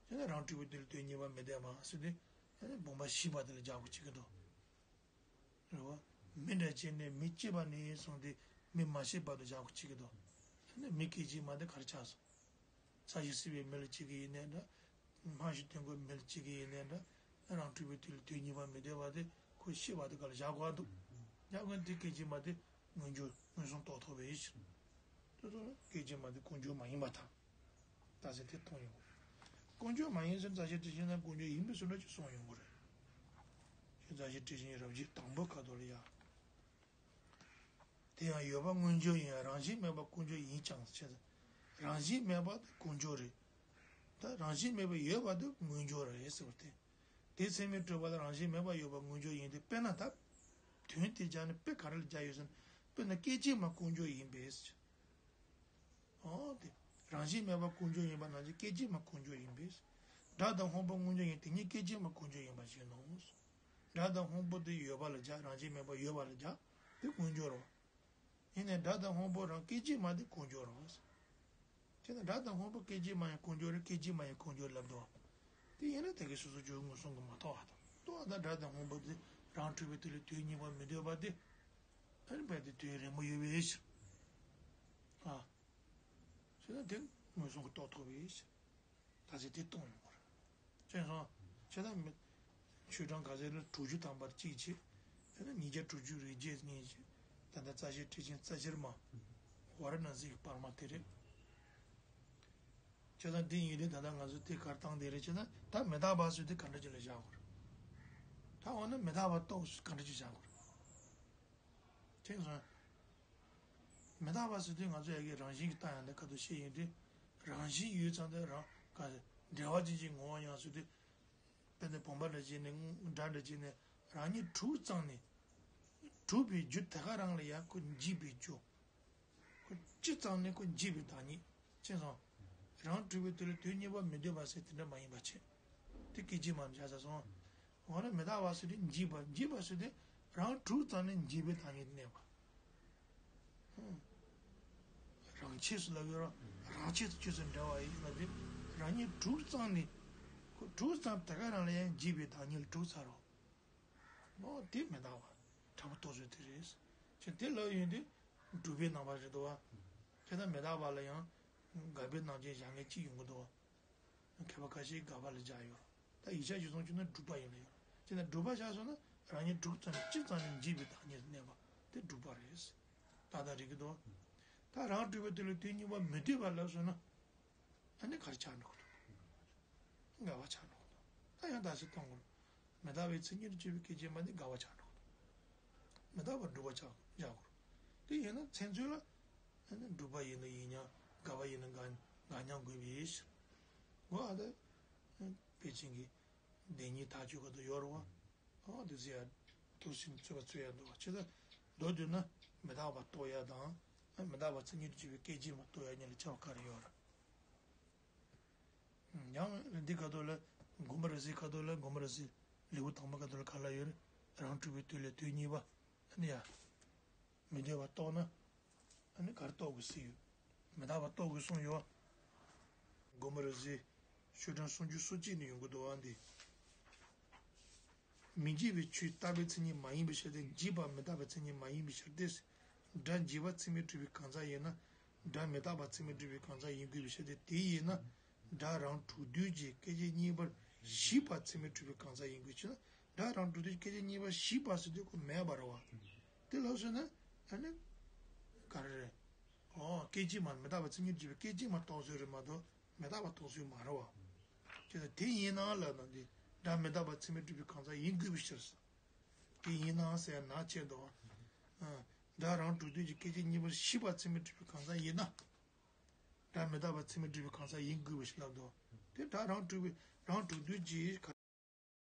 དེ་ནི་རང་གྲུབ་པའི་དུས་ལ་དུས་གཉིས་པ་མི་འདོད་པ་ཟེར་ཏེ། དེ་ནི་བུམ་པ་བཞི་པ་དེ་ལ་སྦྱར་དགོས་བྱེད་ཀྱི་འདུག་རེད་བ། མི་འདྲ་བྱས་ནས་མི་སྐྱེས་པ་ནས་བཟུང་སྟེ་མི་མ་སྐྱེས་བར་དུ་སྦྱར་དགོས་བྱེད་ཀྱི་འདུག་དེ་ནི་མི་སྐད་ཅིག་མ་དེ་ག་རེ་ཆགས་སོང་། ས་གཞི་བསྲེགས་པའི་མི་ལ་གཅིག་གི་ཡིན་ནའི་འདྲ། སྨན་གཞི་འདོན་དགོས་མི་ལ་གཅིག་གི་ཡིན་ནའི་འདྲ། རང་གྲུབ་པའི་དུས་ལ་དུས་གཉིས་པ་མི་འདོད་པ་དེ་ཁོ་ཤི་བ་དེ་ག་ལ་བཞག་དགོས་འདུག་བཞག་དགོས་དེ་སྐད་ཅིག་མ་དེ་མངོན་འགྱུར་མངོན་སུམ་རྟོགས་ཐུབ་པའི་ཕྱིར། དེ་ཚོ་ལ་སྐད་ཅིག་མ་དེ་ཀུན་འབྱུང་མ་ཡིན་པ་དང་། ད་ཟེར་དེ་གཏོང་ཡོང་། ཀུན་འབྱུང་མ་ཡིན་ཟེར་རྩ་ཤེ་ཊཱིཀ་ཆེན་ན་ཀུན་འབྱུང་ཡིན་པའི་ཚུལ་འདྲ་ཅིག་གསུངས་ཡོང་གི་རེད། ཞེས་རྩ་ཤེ་ཊཱིཀ་ཆེན་རབ་བརྒྱའི་དང་པོའི་ཁ་ཐོག་ལ་ཡང་། དེ་ཡང་ཡོད་པ་མངོན་འགྱུར་ཡིན་ཡང་རང་བཞིན་མེད་པ་ཀུན་འབྱུང་ཡིན་ཀྱང་ཞེས། རང་བཞིན་མེད་པ་དེ་ཀུན་འབྱུང་རེད། ད་རང་བཞིན་མེད་པ་ཡོད་པ་དེ་མངོན་འགྱུར་རེད་ཟེར་བ་སྟེ། དེ་ཚད་མས་གྲུབ་པ་ལ་རང་བཞིན་མེད་པ་ཡོད་པ་མངོན་འགྱུར་ཡིན་ཏེ་དཔེར་ན་ད། དོན་དེ་སྦྱར་ནས་དཔེ་ག་རེ་ལ་སྦྱར་ཡོད་ཟེར་ན་དཔེར་ན་སྐད་ཅིག་མ་ཀུན་འབྱུང་ཡིན་པས། ཨོ་དེ། རང་བཞིན་མེད་པ་ཀུན་འབྱུང་ཡིན་པ་ནང་བཞིན་སྐད་ཅིག་མ་ཀུན་འབྱུང་ཡིན་པས། སྒྲ་དང་དབང་པོ་མངོན་འགྱུར་ཡིན་དེ་ཉིད་སྐད་ཅིག་མ་ཀུན་འབྱུང་ཡིན་པ་བཞིན་ནོ། སྒྲ་དང་དབང་པོ་དེ་ཡོད་པ་ལ་སྦྱར་རང་བཞིན་མེད་པ་ཡོད་པ་ལ་སྦྱར་དེ་མངོན་འགྱུར་རོ། ཡིན་ནའི་སྒྲ་དང་དབང་པོ་རང་སྐད་ཅིག་མ་དེ་ཀུན་འབྱུང་རོ། དེ་ནི་སྒྲ་དང་དབང་པོ་སྐད་ཅིག་མ་ཡང་ཀུན་འབྱུང་རེད་སྐད་ཅིག་མ་ཡང་ཀུན་འབྱུང་ལབ་དོ། དེ་ཡིན་ན་དེ་གའི་སོ་སོ་སྐྱེ་བོ་མངོན་སུམ་གྱིས་མ་རྟོགས་པ་དང་རྟོགས་པ་དང་སྒྲ་དང་དབང་པོ་དེ་རང་གྲུབ་པའི་དུས་ལ་དུས་གཉིས་པ་མི་འདོད་པ་དེ། ཨ་ནི་བས་དེ་དུས་རིང་མོ་ཡོད་པའི་ཕྱིར། ཨ། བྱས་ན་དེ་མངོན་སུམ་གྱིས་རྟོགས་ཐུབ་པའི་ཕྱིར། ད་ཚེ་དེ་གཏོང་ཡོང་བར། ཅེས་སོང་། ཅེས་དང་མི། ཆོས་གྲངས་ག་ཚད་ལ་དྲུག་ཅུ་ཐམ་པར་གཅིག་བྱས། དེ་ནས་ཉིས་བརྒྱ་དྲུག་ཅུ་རེ་བརྒྱད་གཉིས་བྱས། ད་ལྟ་རྩ་ཤེ་ཊཱིཀ་ཆེན་རྩ་ཆེར་མ། ཝཱ་ར་ཎ་སིའི་བར་མ་དེ་རེད། ཅེས་དང་དེ་ཡིན་དུས་ད་ལྟ་ང་ཚོ་དེ་གར་བཏང་དེ་རེད་ཅེ་ན་ད་མི་རྟག་པ་ཟེར་དེ་ག་འདྲ་ཅིག་ལ་བཞག་དགོས་རེད། ད་འོ་ན་མི་རྟག་པ་རྟོགས་ག་འདྲ་ཅིག་བཞག་དགོས་རེད། ཅེས་སོང་། མི་རྟག་པ་ཟེར་དུས་ང་ཚོ་ཡ་གི་རང་བཞིན་གྱི་རྟགས་ཡང་དེ་ཁ་ཐུག་བཤད་ཡིན་དུས། རང་བཞིན་ཡོད་ཙང་དེ་རང་ག་འབྲེལ་བ་ཅན་གྱི་ངོ་བོ་ཡང་ཟེར་དུས། དཔེར་ན་བུམ་པ་འདྲ་བྱས་ནས་སྒྲ་འདྲ་བྱས་ནས་རང་ཉིད་གྲུབ་ཙང་ནས། གྲུབ་པའི་རྒྱུ་དེ་ག་རང་ལ་ཡང་ཁོ་འཇིག་པའི་རྒྱུ། ཁོ་སྤྱི་ཙང་ནས་ཁོ་འཇིག་པའི་བདག་ཉིད། ཅེས་སོང་། རང་གྲུབ་པའི་དུས་ལ་དུས་གཉིས་པ་མི་འདོད་པ་ཟེར་དེ་འདྲ་མ་ཡིན་པ་བྱས། དེ་སྐད་ཅིག་མར་བཞག་ཚར་སོང་། འོ་ན་མི་རྟག་པ་ཟེར་དུས་འཇིག་པ་འཇིག་པ་ཟེར་དུས་རང་གྲུབ་ཙང་ནས་འཇིག་པའི་བདག་ཉིད་གནས་པ། རང་ཆས་སུ་ལབ་ཡོད་ར་རང་ཆས་སུ་ཆོས་སུ་འབྲེལ་བ་ཡིན་ལབ་དུས་རང་ཉིད་གྲུབ་ཙང་ནས་ དྲུག་ཙམ་དེ་ག་རང་ལ་ཡང་འཇིག་པའི་བདག་ཉིད་དྲུག་ཚར་རོ། ཨོ་དེ་མི་རྟག་པ་དྲག་པོ་རྟོགས་ཚུལ་དེ་རེད། ཅེས་དེ་ལབ་ཡོང་དུས་སྒྲུབ་པའི་རྣམ་པ་རེད་དོ། དེ་ལྟར་མི་རྟག་པ་ལ་ཡང་དགག་པའི་རྣམ་མཁྱེན་བཞག་མཁན་གཅིག་ཡོང་གི་འདུག་མཁས་པ་ཁ་ཤས་དགག་པ་ལ་སྦྱར་ཡོད། ད་ཡིག་ཆ་ཞིག་སོང་བྱུང་ན་སྒྲུབ་པ་ཡིན་ལ་ཡོད། ཅེས་ན་སྒྲུབ་པ་བཞག་སོང་ན་རང་ཉིད་དྲུག་ཙམ་གཅིག་ཙམ་ནས་འཇིག་པའི་བདག་ཉིད་གནས་པ་དེ་སྒྲུབ་པ་རེད། ད་ལྟ་རིག་གི་འདུག་ད་རང་སྒྲུབ་པའི་དུས་ལ་དུས་གཉིས་པ་མི་ལྡོག་པ་ལབ་སོང་ན། ཨ་ནི་ག་རེ་ཆགས་འགྲོ་གི་འདུག་དགག་པ་ཆགས་འགྲོ་གི་འདུག་ད་ཡང་དག་ས་གཏོང་དགོས། མི་རྟག་པའི་མཚན་ཉིད་དུ་གྱུར་པའི་སྐད་ཅིག་མ་ནི་དགག་པ་ཆགས་འགྲོ་གི་འདུག་མི་རྟག་པར་སྒྲུབ་པ་ཆགས་བཞག་དགོས། དེ་ཡིན་ན་མཚན་ཚུལ་ལ། ཨ་ནི་སྒྲུབ་པ་ཡིན་ན་ཡིན་མཉམ་དགག་པ་ཡིན་ན་དགག་དགག་མཉམ་དགོས་པའི་ཕྱིར། འོ་ཨ་ད། དཔེ་ཅན་གྱི་བདེན་གཉིས་ཐག་གཅོད་ག་དུ་ཡོད་རེད་བ། ཨོ་དེ་ཚོ་ཡང་དུག་སྲིན་ཚོད་པ་ཚོད་ཡ་འདུག་བ། ཅི་ལྟར་མདོར་བསྡུས་ན་མི་རྟག་པ་རྟོགས་ཡ་དང་། མི་རྟག་པ་མཚན་ཉིད་དུ་གྱུར་པའི་སྐད་ཅིག་མ་རྟོགས་ཡ་གཉིས་ལ་ཁྱད་པར་ག་རེ་ཡོད་རེད། ཡང་འདི་ག་དོ་ལ་དགོངས་པ་རབ་གསལ་ག་དོ་ལ་དགོངས་པ་རབ་གསལ་ལེའུ་དང་པོ་ག་དོ་ལ་ག་ལ་ཡོད་རེད། རང་སྒྲུབ་པའི་དུས་ལ་དུས་གཉིས་པ། ཨ་ནི་ཡ། མི་ལྡོག་པ་རྟོགས་ན། ཨ་ནི་ག་རེ་རྟོགས་དགོས་ཟེར་ཡོད། མི་རྟག་པ་རྟོགས་དགོས་གསུངས་ཡོད། དགོངས་པ་རབ་གསལ། ཤོག་གྲངས་སུམ་ཅུ་སོ་གཅིག་ནས་ཡོང་གི་འདུག་བ་འདི། མི་འཇིག་པའི་ཆོས་རྟག་པའི་མཚན་ཉིད་མ་ཡིན་པའི་ཕྱིར་ཏེ། འཇིག་པ་མི་རྟག་པའི་མཚན་ཉིད་མ་ཡིན་པའི་ཕྱིར་ཏེ། སྒྲ་འཇིག་པ་ཚད་མས་གྲུབ་པའི་གང་ཟག་ཡིན་ན། སྒྲ་མི་རྟག་པ་ཚད་མས་གྲུབ་པའི་གང་ཟག་ཡིན་དགོས་པའི་ཕྱིར་ཏེ། དེ་ཡིན་ན། སྒྲ་རང་གྲོལ་དུས་ཀྱི་སྐད་ཅིག་གཉིས་པར་ཞིག་པ་ཚད་མས་གྲུབ་པའི་གང་ཟག་ཡིན་དགོས་ཕྱིར་ན། སྒྲ་རང་གྲོལ་དུས་ཀྱི་སྐད་ཅིག་གཉིས་པར་ཞིག་པ་ཟེར་དུས་ཁོ་མེད་པ་རེད་བ། དེ་ལབ་སོང་ན། ཨ་ནི། ག་རེ་རེད། ཨོ་སྐད་ཅིག་མ་མི་རྟག་པ་མཚན་ཉིད་གྲུབ་པའི་སྐད་ཅིག་མ་རྟོགས་ཚུལ་རེད་མ་གཏོགས་མི་རྟག་པ་རྟོགས་ཚུལ་མ་རེད་བ། ཅེས་དེ་ཡིན་ནའང་ལབ་ན་འདི་སྒྲ་མི་རྟག་པ་ཚད་མས་གྲུབ་པའི་གང་ཟག་ཡིན་དགོས་པའི་ཕྱིར། དེ་ཡིན་ནའང་ཟེར་ན་ཆེད་དུ། སྒྲ་རང་གྲོལ་དུས་ཀྱི་སྐད་ཅིག་གཉིས་པར་ཞིག་པ་ཚད་མས་གྲུབ་པའི་གང་ཟག་ཡིན་ན། སྒྲ་མི་རྟག་པ་ཚད་མས་གྲུབ་པའི་གང་ཟག་ཡིན་དགོས་པ་ཞིག་ལབ་འདུག་དེ་སྒྲ་རང་གྲོལ་བའི་རང་གྲོལ་དུས་ཀྱི་